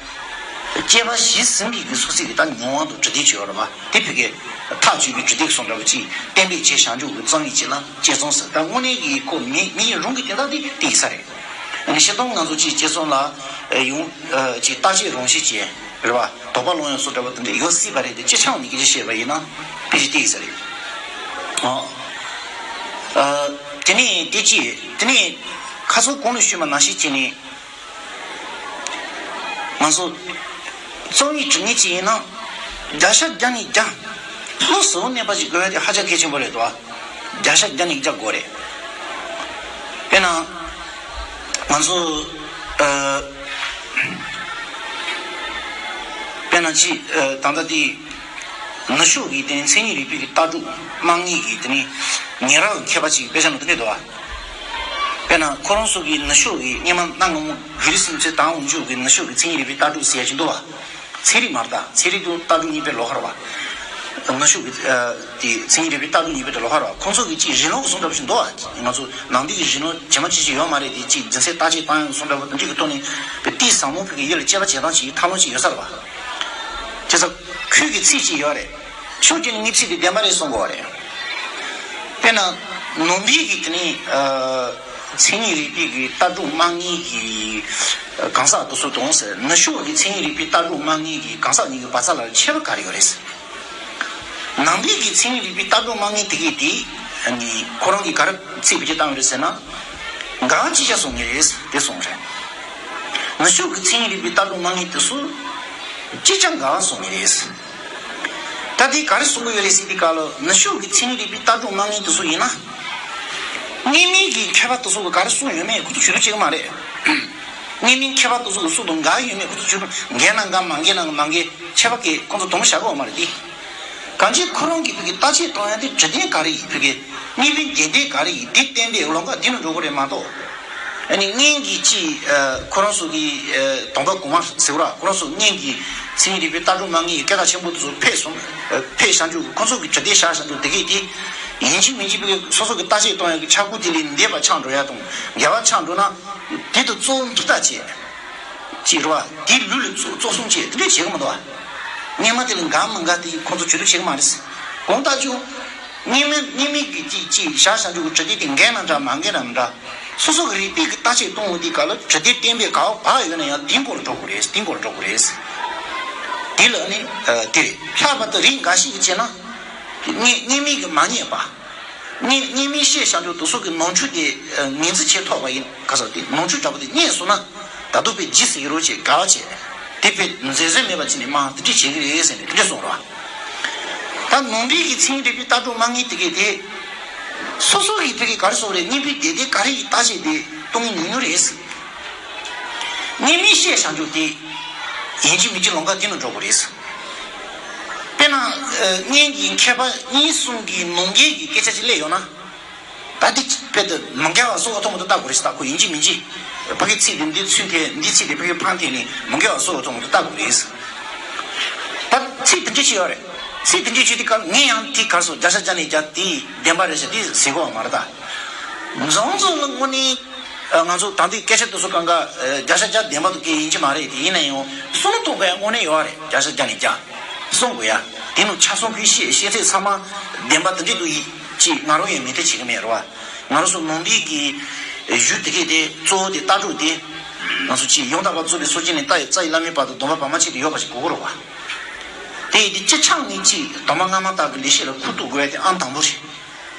དཔྱད་པ་ཞིབ་ཟིན་པའི་གི་སོ་སོའི་གི་ད་མྱོང་བ་དང་དྲི་དེབ་ཅིག་ཡོད་རེད་བ་དེ་བོད་སྐད་ཐག་ཆོད་པའི་དྲི་དེབ་སོགས་འདྲ་བོ་ཅིག་གཏན་འབེབས་བྱས་བཞག་འཇུག་གི་རྩོམ་རིག་ཅིག་ལ་དཔྱད་རྩོམ་ཟེར་ད་དངོས་གནས་ཀྱི་ཁོ་མི་མི་ཡི་རང་གི་དེ་དག་དེ་དེ་ཡིན་ས་རེད། ཨ་ནི་སྤྱིར་བཏང་ང་ཚོ་ཅིག་དཔྱད་རྩོམ་ལ་ཡོང་ཅིག་བརྟག་དཔྱད་རང་བཞིན་ཅན་རེད་བ། དོགས་པ་སློང་ཡག་སོགས་འདྲ་བ་དེ་འདྲ་ཡོད་སྲིད་པ་རེད་དེ་སྤྱི་ཆའང་མི་སྐད་ཆ་བཤད་པ་ཡིན་ན་ཕལ་ཆེར་དེ་ཡིན་ས་རེད། ཨོ། ཨ། དེ་ནས་དེ་ཅི་དེ་ནས་ཁ་སང་གོང་ལ་ཞུས་པ་ནང་བཞིན་བྱས་ནས་ང་ཚོ་རྩོམ་ཡིག་འབྲི་མཁན་ཅིག་ཡིན་ན་བརྒྱ་ཆ་བརྒྱ་ནས་བརྒྱ་བློ་གཟུ་བོ་གནས་པ་ཞིག་དགོས་ཡ་དེ་ཧ་ཅང་གལ་ཆེན་པོ་རེད་དོ། བརྒྱ་ཆ་བརྒྱ་ནས་བརྒྱ་དགོས་རེད། དཔེར་ན་ང་ཚོ་ཨ། དཔེར་ན་ཅི་ཨ། ད་ལྟ་དེ་ནུབ་ཕྱོགས་ཀྱི་དེ་ནི་མཚན་ཉིད་རིག་པའི་གི་ལྟ་གྲུབ་དམངས་གཉིས་ཀྱི་དེ་ནི་ཉེ་རབས་མཁས་པ་ཅིག་དཔེ་ཆ་ནང་དུ་གནས་འདུག་བ། དཔེར་ན་ཁོ་རང་ཚོ་གི་ནུབ་ཕྱོགས་ཀྱི་སྔོན་མ་གནའ་སྔ་མོ་བོད་རིགས་སུ་ཚོས་དང་འོག་འཇུག་གི་ནུབ་ཕྱོགས་ཀྱི་མཚན་ཉིད་རིག་པའི་ལྟ་གྲུབ་ཟེར་ཡ་ཅིག་འདུག་བ། ཚན་རིག་མ་རེད་ད། ཚན་རིག་དང་ལྟ་གྲུབ་གཉིས་པའི་ལོགས་ཀ་རེད་བ། ནུབ་ཕྱོགས་ཀྱི་ཨ། དེ་མཚན་ཉིད་རིག་པའི་ལྟ་གྲུབ་གཉིས་པའི་ལོགས་ཀ་རེད་བ། ཁོང་ཚོ་གི་ཅིག་རིང་ལུགས་ཀྱི་བཟོ་འདྲ་ཞིག་འདུག་བ། ང་ཚོ་ནང་པའི་གི་རིང་ལུགས་ཇི་མ་ཇི་བཞིན་ཡོད་མ་རེད་དེ་ཅིག་རྒྱུ་མཚན་བརྟག་དཔྱད་བཏང་ཡག་བཟོ་འདྲ་བ་དེ་འདྲ་གི་ཐོག་ནས་དཔེ་གཏིང་ཟབ་མོ་བོད་ཀྱི་ཡུལ་ལ་དཔྱད་པ་བྱེད་སྟངས་ཅིག་ཐབས་ལམ་ཅིག་ཡོད་ས་རེད་བ། བྱས་ཙང་ཁོས་གི་ཚིག་ཅིག་ཡོད་རེད། ཕྱོགས་གཅིག་ནས་ངའི་ཚིག་དེ་བདེན་པ་རེད་གསུང་གི་ཡོད་རེད། དཔེར་ན་ནང་པའི་གི་དེ་ནི་ཨ། མཚན་ཉིད་རིག་པའི་གི་ལྟ་གྲུབ་དམངས་གཉིས་ཀྱི་གང་ཟག་དེ་ཚོ་དང་ཟེར་ནུབ་ཕྱོགས་ཀྱི་མཚན་ཉིད་རིག་པའི་ལྟ་གྲུབ་དམངས་གཉིས་ཀྱི་གང་ཟག་གཉིས་ཀྱི་བར་མཚམས་ལ་ཁྱད་པར་ག་རེ་ཡོད་རེད་ཟེར། ནང་པའི་གི་མཚན་ཉིད་རིག་པའི་ལྟ་གྲུབ་དམངས་གཉིས་དེ་གས་དེ་ནི་ཁོ་རང་གིས་ག་རེ་ཚིག་བེད་སྤྱོད་བཏང་ཡོད་རེད་ཟེར་ན། འགལ་བ་ཅིག་ཀྱང་གསུང་གི་རེད་དེ་གསུངས་རེད། ནུབ་ཕྱོགས་ཀྱི་མཚན་ཉིད་རིག་པའི་ལྟ་གྲུབ་དམངས་གཉིས་དེ་ཚོ་ཅིག་ཀྱང་འགལ་བ་གསུང་གི་རེད། ད་དེ་ག་རེ་གསུང་གི་ཡོད་རེད་ཟེར་དུས་སྐབས་ལ་ནུབ་ཕྱོགས་ཀྱི་མཚན་ཉིད་རིག་པའི་ལྟ་གྲུབ་དམངས་གཉིས་དེ་ཚོ་ཡིན་ན། སྔོན་མའི་གི་མཁས་པ་དེ་ཚོ་གིས་ག་རེ་གསུངས་ཡོད་མེད་ཁོ་ཚོ་ཇུས་གཏོགས་བྱེད་ཀྱི་མ་རེད། སྔོན་མའི་མཁས་པ་དེ་ཚོ་གིས་གསུངས་དང་འགལ་ཡོད་མེད་ཁོ་ཚོ་ཇུས་གཏོགས་འགལ་ན་འགལ་མ་འགལ་ན་མ་འགལ་ཁྱད་པར་གྱི་ཁོ་ཚོ་དུང་བཞག་གི་ཡོད་མ་རེད་དེ། གང་ཅི་ཁོ་རང་གིས་བོད་ཀྱི་བརྟག་དཔྱད་གཏོང་ཡ་དེ་དྲི་དོན་ག་རེ་ཡིན་བོད་ཀྱི་དངོས་པོའི་འདོད་དོན་ག་རེ་ཡིན་འདི་བསྟན་པའི་ལམ་ཁ་འདི་ནས་འགྲོ་གི་རེད་མ་གཏོགས། ཨ་ནི་སྔོན་གྱི་ཅི་ཨ། ཁོ་རང་ཚོ་གི་ཨ། དང་པོ་གོང་མ་ཟེར་བ་ར་ཁོ་རང་ཚོ་སྔོན་གྱི་མཚན་ཉིད་རིག་པའི་ལྟ་གྲུབ་དམངས་གཉིས་ཀྱི་སྐད་གྲགས་ཆེན་པོ་དེ་ཚོ་ཕེབས་སོང་། ཨ། ཕེབས་བཞག་འཇུག་ཁོ་ཚོ་གི་དྲི་དོན་བཞག་བཞག་འཇུག་དེ་གས་དེ་ཡིན་གཅིག་མིན་གཅིག་བོད་ཀྱི་སོ་སོ་གི་བརྟག་དཔྱད་གཏོང་ཡག་གི་ཆག་སྒོ་དེ་ལས་འདས་པ་ཆགས་འགྲོ་ཡ་དང་འགལ་བ་ཆགས་འགྲོ་ན་དེ་དུ་གཙོ་བོ་མཐུ་ལྟ་བྱེད། ཅིག་རེད་བ། དེའི་ལུས་ལ་གཙོ་གཙོ་བཟུང་བྱས་དེ་འདྲས་བྱེད་ཀྱི་མི་འདུག་བ། སྔོན་མ་དེ་ལ་འགལ་མི་འགལ་དེ་ཁོང་ཚོ་ཇུས་གཏོགས་བྱེད་ཀྱི་མ་རེད། གང་ལྟར་ཀྱང་། སྔོན་མ་སྔོན་མའི་གི་ཅིག་ཅིག་བཞག་བཞག་འཇུག་གི་དྲི་དེ་དེ་འགལ་ན་འདྲ་མ་འགལ་ན་འདྲ། སོ་སོ་གི་རིག་པའི་གི་བརྟག་དཔྱད་གཏོང་བའི་དུས་སྐབས་ལ་དྲི་དེ་བསྟན་པའི་ག་བ་བག་ཡོད་ན་ཡང་དེའི་སྐོར་ལ་འགྲོ་དགོས་རེད་དེའི་སྐོར་ལ་འགྲོ་དགོས་རེད། དེ་ལ་ནི་དེ་རེད། ལྷག་པར་དུ་རིགས་འགའ་ཞིག་གིས་བྱས་ན། སྔོན་སྔོན་མའི་གི་མ་རྙེད་པ། སྔོན་སྔོན་མའི་བཤད་བྱ་འཇུག་དེ་ཚོ་གི་ནོར་འཁྲུལ་དེ་ངོས་འཛིན་བྱེད་ཐུབ་པ་ཡིན་ག་ས་དེ་ནོར་འཁྲུལ་འདྲ་པོ་དེ་རྙེད་སོང་ན་ད་དུང་དཔེ་ཇི་སྲིད་རོ་ཅེས་དགའ་བ་བྱས་དེ་དཔེ་འཛེམ་ཟོན་མེད་པ་བྱས་ནས་མ་དེ་འདྲ་བྱེད་ཀྱི་རེད་ཟེར་ནས་དེ་འདྲ་གསུངས་རོགས། ད་ནང་པའི་གི་མཚན་ཉིད་རིག་པའི་ལྟ་གྲུབ་དམངས་གཉིས་དེ་གས་དེ་སོ་སོ་གི་དེ་གས་ག་རེ་གསུངས་རེད། སྔོན་པའི་དེ་དེ་ག་རེ་ཡི་ལྟ་བྱེད་དེ་གཏོང་གི་ཉུང་ཉུང་རེད། སྔོན་མའི་བཤད་བྱ་འཇུག་དེ་ཡིན་གཅིག་མིན་གཅིག་ལམ་ཁ་དེ་ནས་འགྲོ་དགོས་རེད། དཔེར་ན། སྔོན་གྱི་མཁས་པ་གཉིས་གསུམ་གྱི་ནང་འགལ་གྱི་སྐད་ཆ་ཅིག་སླེབས་ཡོང་ན། ད་འདི་དཔེ་དེ་མི་འགལ་བ་སོགས་ཐོག་མ་དུ་ལྟ་དགོས་རེད་ཟེར་ད་ཁོ་ཡིན་གཅིག་མིན་གཅིག་ཕ་གི་ཚིག་དེ་འདི་ཚུན་ཐལ་འདི་ཚིག་དེ་ཕ་གི་ཕན་ཐལ་ནས་མི་འགལ་བ་སོགས་ཐོག་མ་དུ་ལྟ་དགོས་རེད། ད་ཚིག་དེ་འདྲ་ཞིག་ཡོད་རེད། ཚིག་དེ་འདྲ་ཞིག་དེ་གར་ངས་ཡང་དེ་གར་སོ་བརྒྱ་ཆ་བརྒྱ་ནས་བརྒྱ་དེ་བདེན་པ་རེད་ཟེར་དེ་ཟེར་གོ་བ་མ་རེད་ད། རྫོང་རྫོང་ལ་དངོས་གནས་ང་ཚོ་ད་ལྟའི་སྐད་ཆ་དེ་ཚོ་གང་ག་བརྒྱ་ཆ་བརྒྱ་བདེན་པ་དང་སྐད་ཡིན་གྱི་མ་རེད། དེ་ཡིན་ན་ཡང་སྲུང་ཐུབ་པའི་དངོས་གནས་ཡོད་རེད། བརྒྱ་ཆ་བརྒྱ་ནས་བརྒྱ་སྲུང་དགོས་ཡ། དེ་ནང་ཆ་སྲུང་གི་ཤེས་ཤེས་ཚད་ཚང་མ་བདེན་པ་དེ་འདྲས་འདུག་ཡིན་ཅི་ང་རང་ཡང་མི་ཐེ་བྱེད་ཀྱི་མེད་རེད་བ། ང་རང་ཚོ་ནང་པའི་གི་གཞུང་དེ་གས་དེ་གཙོ་བོ་དེ་ལྟ་གྲུབ་དེ་ང་ཚོ་ཅི་ཡང་དག་པར་རྫོགས་པའི་སངས་རྒྱས་ནས་རྩ་བའི་རྩ་བའི་བླ་མའི་བར་དུ་སྡོམ་པ་བར་མ་ཆད་དུ་ཡོད་པ་ཞིག་དགོས་ཀྱི་རེད་བ། དེ་ཡིན་དུས་སྤྱི་ཆིངས་ནས་ཅི་སྡོམ་པ་སྔ་མ་ལྟར་གྱི་འགྲེལ་བཤད་ལ་ཁུག་ཐུག་དགོས་ཡ་དེ་ཨང་དང་པོ་རེད།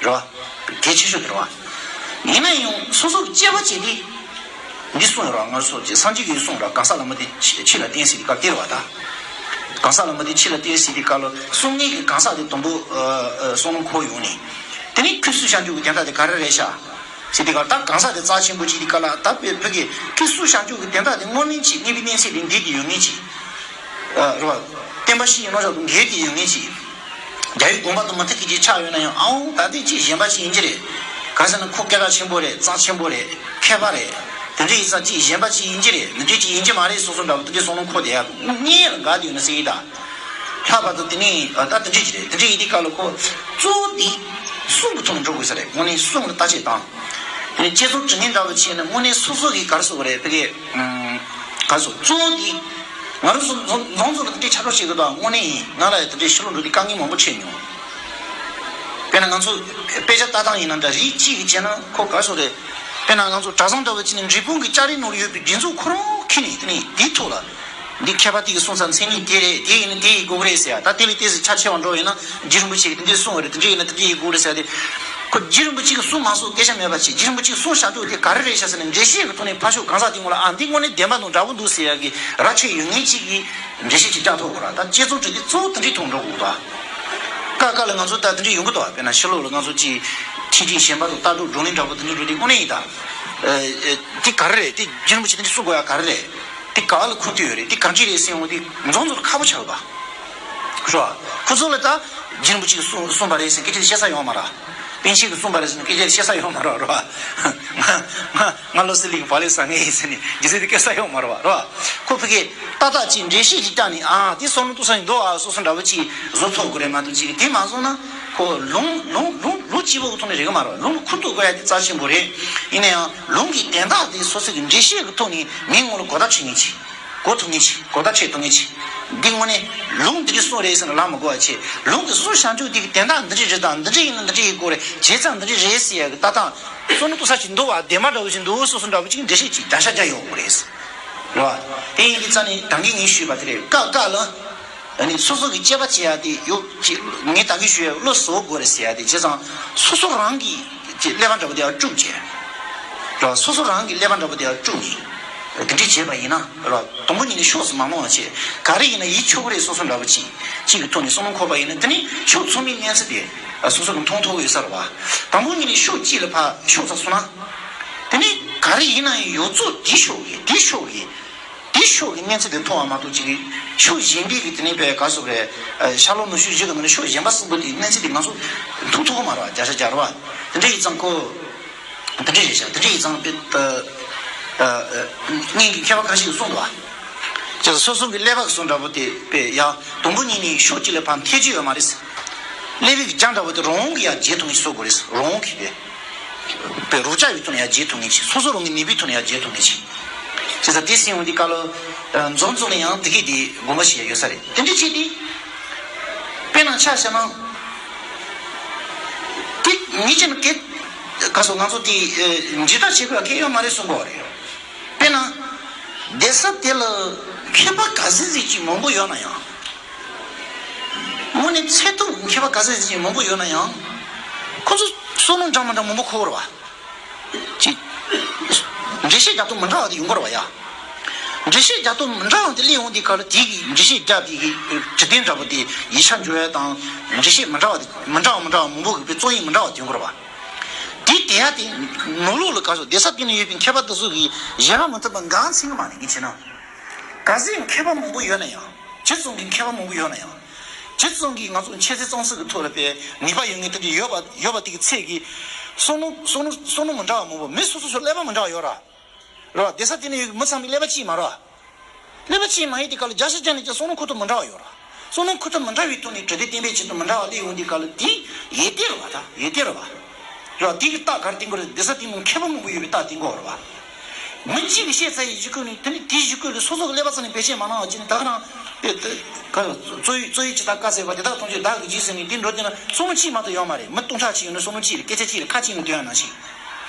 རེད་བ། གལ་ཆེ་ཤོས་དེ་རེད་བ། ཡིན་ན་ཡང་སོ་སོར་དཔྱད་པ་བྱས་ཏེ། འདི་གསུངས་ཡོད་ར། ང་ཚོ་ཅིག་སངས་རྒྱས་ཀྱིས་གསུངས་ར། གང་ཟག་བླ་མ་དེ་ཕྱི་ལ་བསྟན་ཟེར་དུས་སྐབས་དེ་རེད་བ་ད། གང་ཟག་བླ་མ་དེ་ཕྱི་ལ་བསྟན་ཟེར་དུས་སྐབས་ལ་གསུང་མཁན་གྱི་གང་ཟག་དེ་དང་པོ་བསམ་བློ་འཁོར་ཡོང་ནས། དེ་ནས་ཁོས་སུ་བྱང་ཆུབ་ཀྱི་དོན་དག་དེ་ག་རེ་རེད་ཤག་ཟེར་དུས་སྐབས་ད་གང་ཟག་དེ་རྩ་ཆེན་པོ་བྱེད་དུས་སྐབས་ལ་ད་བོད་ཀྱི་ཁོས་སུ་བྱང་ཆུབ་ཀྱི་དོན་དག་དེ་དངོས་གནས་ཅིག་གནས་པའི་གནས་ཚད་དེ་འགལ་གྱི་ཡོད་མཁན་ཅིག་རེད་བ། བསྟན་པ་ཕྱི་ཡི་རྣམ་གཞག་དང་འགལ་གྱི་ཡོད་མཁན་ཅིག་རྒྱལ་བའི་དགོངས་པ་དང་མི་མཐུན་མཁན་ཅིག་ཆགས་ཡོད་ན་ཡང་ཨའོ་ད་ལྟའི་ཅིག་གཞན་པ་ཅིག་ཡིན་གྱི་རེད། གང་ཟེར་ན་ཁོ་སྐད་གྲགས་ཆེན་པོ་རེད། རྩ་ཆེན་པོ་རེད། མཁས་པ་རེད། དེ་འདྲ་ཡིན་ཙང་ཅིག་གཞན་པ་ཅིག་ཡིན་གྱི་རེད། འདི་འདྲ་ཅིག་ཡིན་གྱི་མ་རེད་སོགས་སོགས་འདྲ་བོ་དེ་འདྲའི་བསམ་བློ་འཁོར་བསྡད་ཡ་དངོས་གནས་ལ་འགལ་བསྡད་ཡོད་ན་ཟེར་གྱི་ད། ལྷག་པར་དུ་དེ་ནས་ད་དེ་འདྲ་ཅིག་རེད། དེ་འདྲ་ཡིན་དུས་སྐབས་ལ་ཁོ་གཙོ་བོ་འདི་གསུང་གི་ཐོག་ནས་འགྲོ་དགོས་ས་རེད། དངོས་གནས་གསུང་ལ་བརྟག་དཔྱད་དང་། དེ་ནས་དཔྱད་རྩོམ་འབྲི་མཁན་འདྲ་བོ་བྱས་ན་དངོས་གནས་སོ་སོ་གི་ག་རེ་ཟེར་དགོས་རེད། ཕ་གི་ག་རེ་ཟེར་གཙོ་བོ་འདི། ང་རང་ཚོ་རྫོང་རྫོང་ཚོ་ལ་དེ་འདྲའི་ཆ་རོགས་བྱེད་དགོས་དང་དངོས་གནས་ཡིན། ང་ལ་ཡང་དེ་འདྲའི་ཕྱི་ལོགས་འགྲོ་དུས་དཀའ་ངལ་མང་པོ་འཕྲད་མྱོང་། དཔེར་ན་ང་ཚོ་དཔེ་ཆ་ལྟ་སྟངས་ཡིན་ན་འདྲ་རིགས་གཅིག་གིས་བྱས་ན་ཁོ་ག་རེ་ཟེར་དགོས་རེད། དཔེར་ན་ང་ཚོ་གྲྭ་ཚང་འདྲ་བོ་ཅིག་ནས་འབྲས་སྤུངས་ཀྱི་ལྕགས་རིའི་ནང་ལ་ཡོད་པའི་རྒྱུན་འཛུགས་ཁོ་རང་ཁྱེར་ནས་དེ་ནས་དེའི་ཐོག་ལ། འདི་མཁས་པ་དེ་གིས་གསུངས་ས་མཚན་ཉིད་དེ་རེད། དེ་ཡིན་ན་དེ་ཡིན་དགོས་ཀྱི་རེད་ཟེར་ཡ། ད་དེ་ལས་ཏོག་ཙམ་ཆ་ཆེ་བ་འགྲོ་ཡིན་ན་རྗེ་རིན་པོ་ཆེ་གིས་དེ་འདྲས་གསུངས་པ་རེད། དེ་འདྲས་ཡིན་ན་དེ་འདྲས་ཡིན་དགོས་རེད་ཟེར་ཡ་དེ། ཁོ་རྗེ་རིན་པོ་ཆེ་གིས་གསུངས་མ་གསུངས་སྐད་ཆ་མེད་པ་བྱས། རྗེ་རིན་པོ་ཆེ་གིས་གསུངས་བཞག་འདུག་དེ་ག་རེ་རེད་ཤག་ཟེར་ན་འགྲེལ་བཤད་ཀྱི་ཐོག་ནས་ཕར་ཕྱོགས་གང་ཟག་དེ་ངོ་ལ་ཨ་འདི་དངོས་གནས་བདེན་པ་དང་འདྲ་པོ་འདུག་ཟེར་ཡ་གི་ར་ཆེ་ཡོད་མཁན་ཅིག་གིས་འགྲེལ་བཤད་ཅིག་རྒྱག་ཐུབ་དགོས་ར། ད་དཔྱད་རྩོམ་བྲིས་དུས་གཙོ་བོ་དེ་འདྲའི་ཐོག་འགྲོ་དགོས་ད། ཀ་ཀ་ལ་ང་ཚོ་ད་དེ་འདྲས་ཡོང་གི་འདུག་དཔེར་ན་ཕྱི་ལོགས་ལ་ང་ཚོ་ཅིག་ཐེངས་གཅིག་གཞན་པ་དང་ལྟ་གྲུབ་བགྲོ་གླེང་འདྲ་པོ་དེ་འདྲས་འགྲོ་དུས་དངོས་གནས་ཡིན་ད། དེ་ག་རེ་རེད། དེ་རྗེ་རིན་པོ་ཆེ་དེ་འདྲས་གསུང་དགོས་ཡ་ག་རེ་རེད། དེ་ག་ལ་ཁུངས་གཏུགས་ཡོད་རེད། དེ་གང་ཅི་རེད་ཟེར་ཡོང་དུས་རྫོང་ཚོ་ལ་ཁག་པོ་ཆགས་པ། རེད་བ། ཁོ་ཚོ་ལ་ད་རྗེ་རིན་པོ་ཆེས་གསུངས་གསུངས་པ་རེད་ཟེར་སྐད་ཆ་བཤད་ས་ཡོད་མ་རེད། པཎ་ཆེན་གྱིས་གསུངས་པ་རེད་ཟེར་ནས་སྐད་ཆ་བཤད་ས་ཡོད་མ་རེད། རེད་བ། ང་ང་ང་བློ་གསལ་གླིང་གི་བག་ལེབ་ཟ་མཁན་ཡིན་ཟེར་ནས་རྗེ་བཙུན་དེ་སྐད་ཆ་ཡོད་མ་རེད་བ། རེད་བ། ཁོ་ཕ་གིར་ཏག་ཏག་ཅིག་འགྲེལ་བཤད་ཅིག་བཏང་ནས་ཨ་དེ་བསམ་བློ་གཏོང་ས་ཡིན་འདུག་ཨ་སོགས་སོགས་འདྲ་པོ་ཅིག་བཟོ་ཐུབ་དགོས་རེད་མ་གཏོགས་ཅིག་དེ་མ་བཟོ་ན་ཁོ་ལུང་ལུང་ལུང་ལུང་སྐྱིད་པོ་གི་ཐོག་ནས་རེད་གི་མ་རེད་བ། ལུང་ལ་ཁུངས་གཏུགས་དགོས་ཡ་དེ་རྩ་ཆེན་པོ་རེད། ཡིན་ན་ཡང་ལུང་གི་དོན་དག་དེ་སོ་སོ་གི་འགྲེལ་བཤད་ཀྱི་ཐོག་ནས་མིའི་ངོ་ལ་གོ་བརྡ་འཕྲོད་མཁན་ཅིག་གོ་ཐུབ་མཁན་ཅིག་གོ་བརྡ་འཕྲོད་ཐུབ་མཁན་ཅིག་འདི་དངོས་གནས་ལུང་འདི་འདྲ་གསུངས་རེད་ཟེར་ན་ལབ་མི་དགོས་པ་བྱས། ལུང་གི་གསུང་བྱང་ཆུབ་འདི་གི་དོན་དག་འདི་འདྲ་རེད་དང་འདི་འདྲ་ཡིན་ན་འདི་འདྲ་ཡིན་དགོས་རེད། བྱས་ཙང་འདི་འདྲ་རེད་ཟེར་ཡ་གི་ལྟ་སྟངས་བསམ་བློ་གཏོང་ས་ཅིག་འདུག་བ། བདེན་པ་འདྲ་བོ་ཅིག་འདུག་སོགས་སོགས་འདྲ་བོ་ཅིག་འགྲེལ་བཤད་ཅིག་བརྒྱ་ཆ་བརྒྱ་ཡོད་དགོས་རེད། རེད་བ། དེ་ཡིན་དུས་ཙང་ནས་ད་གིན་ངས་ཞུས་པ་དེ་རེད། ཀ་ཀ་ལ། ཨ་ནི་སོ་སོ་གི་དཔྱད་པ་བྱེད་ཡ་དེ་ཡོད་ཅེས་ངས་ད་གིན་ཞུས་ཡ་བློ་གཟུ་བོ་དགོས་རེད་ཟེར་ཡ་དེ་བྱས་ཙང་སོ་སོ་རང་གི་ཀྱི་ཀླད་པ་འདྲ་པོ་དེ་ཡར་དཀྲུགས་བྱས། ར་སོ་སོ་རང་གི་ཀླད་པ་འདྲ་པོ་དེ་ཡར་དཀྲུགས་ནས་དེ་འདྲས་བྱས་པ་ཡིན་ན་ར་དང་པོ་ཉིད་ནས་ཕྱོགས་སུ་མ་ལྷུང་བ་བྱས། ག་རེ་ཡིན་ན་ཡིད་ཆོག་གི་རེད་སོགས་སོགས་འདྲ་པོ་ཅིག་གཅིག་གི་ཐོག་ནས་བསམ་བློ་འཁོར་བ་ཡིན་ན་དེ་ནི་ཕྱོགས་ཚང་མའི་གནས་ཚུལ་དེ་སོ་སོ་གི་མཐོང་ཐུབ་ཡོད་ས་རེད་བ། དང་པོ་ཉིད་ནས་ཕྱོགས་གཅིག་ལ་ཕར་ཕྱོགས་ཚར་སོང་ན། དེ་ནི་ག་རེ་ཡིན་ན་ཡང་ཡོངས་རྫོགས་དེ་ཕྱོགས་ཀྱི་དེ་ཕྱོགས་ཀྱི། དེ་ཕྱོགས་ཀྱི་གནས་ཚུལ་དེ་མཐོང་བ་མ་གཏོགས་ཅིག་ཕྱོགས་གཞན་པའི་གི་དེ་ནས་པའི་ག་སོགས་རེད། ཤར་ལྷོ་ནུབ་ཕྱོགས་བཞི་གི་ནང་ནས་ཕྱོགས་གཞན་པ་གསུམ་པོ་དེའི་གནས་ཚུལ་དེ་ང་ཚོ་མཐོང་ཐུབ་ཀྱི་མ་རེད་བ། བརྒྱ་ཆ་བརྒྱ་རེད་བ། དེ་འདྲ་ཡིན་ཙང་ཁོ་དེ་འདྲ་རེད་ཤག་དེ་འདྲ་ཡིན་ཙང་དཔེ་ད་སྔོན་གྱི་མཁས་པ་ཁ་ཤས་ཀྱིས་གསུངས་འདུག་བ། ཅེས་སོ་སོ་གི་ཀླད་པ་གི་སོ་འདྲ་པོ་དེ་དཔེ་ཡང་དང་པོ་ཉིད་ནས་ཕྱོགས་གཅིག་ལ་ཕར་འཐེན་རྒྱུ་ཡོད་མ་རེད། ཀླད་པའི་གི་རྒྱ་འདྲ་པོ་དེ་རང་དབང་གིས་ཡར་བརྗེ་ཐུབ་ངེས་ཤིག་བཟོ་དགོས་རེད། རང་དབང་གིས་དཔེ། པའི་རུ་ཅག་ཡོད་དུ་ནས་ཡར་བརྗེ་ཐུབ་ངེས་ཆེ། སོ་སོ་རང་གི་ནུས་པའི་ཐོག་ནས་ཡར་བརྗེ་ཐུབ་ངེས་ཆེ། བྱས་ཙང་དེ་སེམས་འོང་དེ་ག་ལ། རྫོང་རྫོང་ལ་ཡང་དེ་གས་དེ་དགོངས་པ་བཞེས་ཡ་ཡོད་ས་རེད། དེ་འདྲ་བྱས་ཏེ། དཔེར་ན་ཆ་བཞག་ན། དེ་ངེས་ཅན་གྱི་ག་སོ་ང་ཚོ་དེ་འཇི་ལྟར་བྱེད་དགོས་ཡ་གལ་ཡོད་མ་རེད་གསུང་གི་ཡོད་རེད། དཔེར་ན། སྡེ་ས་དེ་ལ་མཁས་པ་ག་ཚོད་ཚོད་ཅིག་མང་པོ་ཡོད་ན་ཡང་། དངོས་གནས་ཚད་ཐུབ་མཁས་པ་ག་ཚོད་ཅིག་མང་པོ་ཡོད་ན་ཡང་། ཁོ་ཚོ་བསམ་བློ་འདྲ་མི་འདྲ་མང་པོ་འཁོར་བ་རེད་བ། ཅིག་འགྲེལ་བཤད་རྒྱག་སྟངས་མི་འདྲ་བ་དེ་ཡོང་གི་རེད་བ་ཡ། འགྲེལ་བཤད་རྒྱག་སྟངས་མི་འདྲ་བ་དེ་སླེབས་ཡོང་དུས་ག་ལ་དེ་གི་འགྲེལ་བཤད་རྒྱག་པའི་གི་དྲི་བདེན་འདྲ་པོ་དེ་ཡིག་ཆ་འཇོག་ཡ་དང་འགྲེལ་བཤད་མི་འདྲ་བ་དེ་མི་འདྲ་བ་མི་འདྲ་བ་མང་པོ་གི་དཔེ་རྩོམ་ཡིག་མི་འདྲ་བ་དེ་ཡོང་གི་རེད་བ། དེ་དེ་ཡ་དེ་ནང་ལོགས་ལ་ག་སོ་སྡེ་ས་དེ་ན་ཡོད་པའི་མཁས་པ་དེ་ཚོ་གི་ཡ་མ་ཐུབ་པ་འགངས་ཆེན་གི་མ་རེད་ངས་བྱས་ན། ག་ཚོད་མཁས་པ་མང་པོ་ཡོད་ན་ཡང་། ཇི་ཙམ་གྱི་མཁས་པ་མང་པོ་ཡོད་ན་ཡང་། ཇི་ཙམ་གྱི་ང་ཚོ་འཆད་རྩོད་རྩོམ་གསུམ་གྱི་ཐོག་ལ་དཔེ་ནུས་པ་ཡོད་ངེས་དེ་འདྲ་ཡོད་པ་ཡོད་པ་དེ་གི་ཚད་ཀྱི། བསམ་བློ་བསམ་བློ་བསམ་བློ་མི་འདྲ་བ་མང་པོ་མི་སོ་སོ་སོ་ཀླད་པ་མི་འདྲ་བ་ཡོད་ར། རེད་བ། སྡེ་ས་དེ་ན་ཡོད་མི་ཚང་མའི་ཀླད་པ་གཅིག་མ་རེད་བ། ཀླད་པ་གཅིག་མ་ཡིན་དེ་ག་ལ་བརྒྱ་ཆ་བརྒྱ་ནས་ཀྱང་བསམ་བློ་འཁོར་ཐུབ་མི་འདྲ་བ་ཡོད་ར། བསམ་བློ་འཁོར་ཐུབ་མི་འདྲ་བའི་ཐོག་ནས་དྲི་བདེན་གཏན་འབེབས་བྱེད་ཐུབ་མི་འདྲ་བ་སླེབས་ཡོང་དུས་ག་ལ་དེ་ཡོན་ཏན་རེད་བ་ད་ཡོན་ཏན་རེད་བ། རེད་བ། དེ་གི་རྟགས་ག་རེ་བསྟན་དགོས་རེད། སྡེ་ས་དེ་ནང་མཁས་པ་མང་པོ་ཡོད་པའི་རྟགས་བསྟན་དགོས་རེད་བ། མི་གཅིག་གིས་བཤད་ཚར་ཡི་གཞི་བཀོད་ནས་དེ་ནི་དེའི་གཞི་བཀོད་ལ་སོ་སོ་གི་ཀླད་པ་ཚང་ནས་བེད་སྤྱད་མ་གནང་བ་བྱས་ནས། ད་ག་རང་དེ་དེ་ག་རྩོད་ཡིག་རྩོད་ཡིག་ཅི་ལྟར་བཀའ་སྩལ་པ་དེ་དག་མཐོང་ཆོས་བདག་གིས་བགྱིས་ཟེར་ནས་དེ་འགྲོ་དེ་ན་བསམ་བློ་གཅིག་མ་གཏོགས་ཡོད་མ་རེད། མི་སྟོང་ཕྲག་གཅིག་ཡོད་ན་བསམ་བློ་གཅིག་རེད། སྐད་ཆ་གཅིག་རེད། ཁ་གཅིག་ནས་འདོན་ཡ་ནང་བཞིན།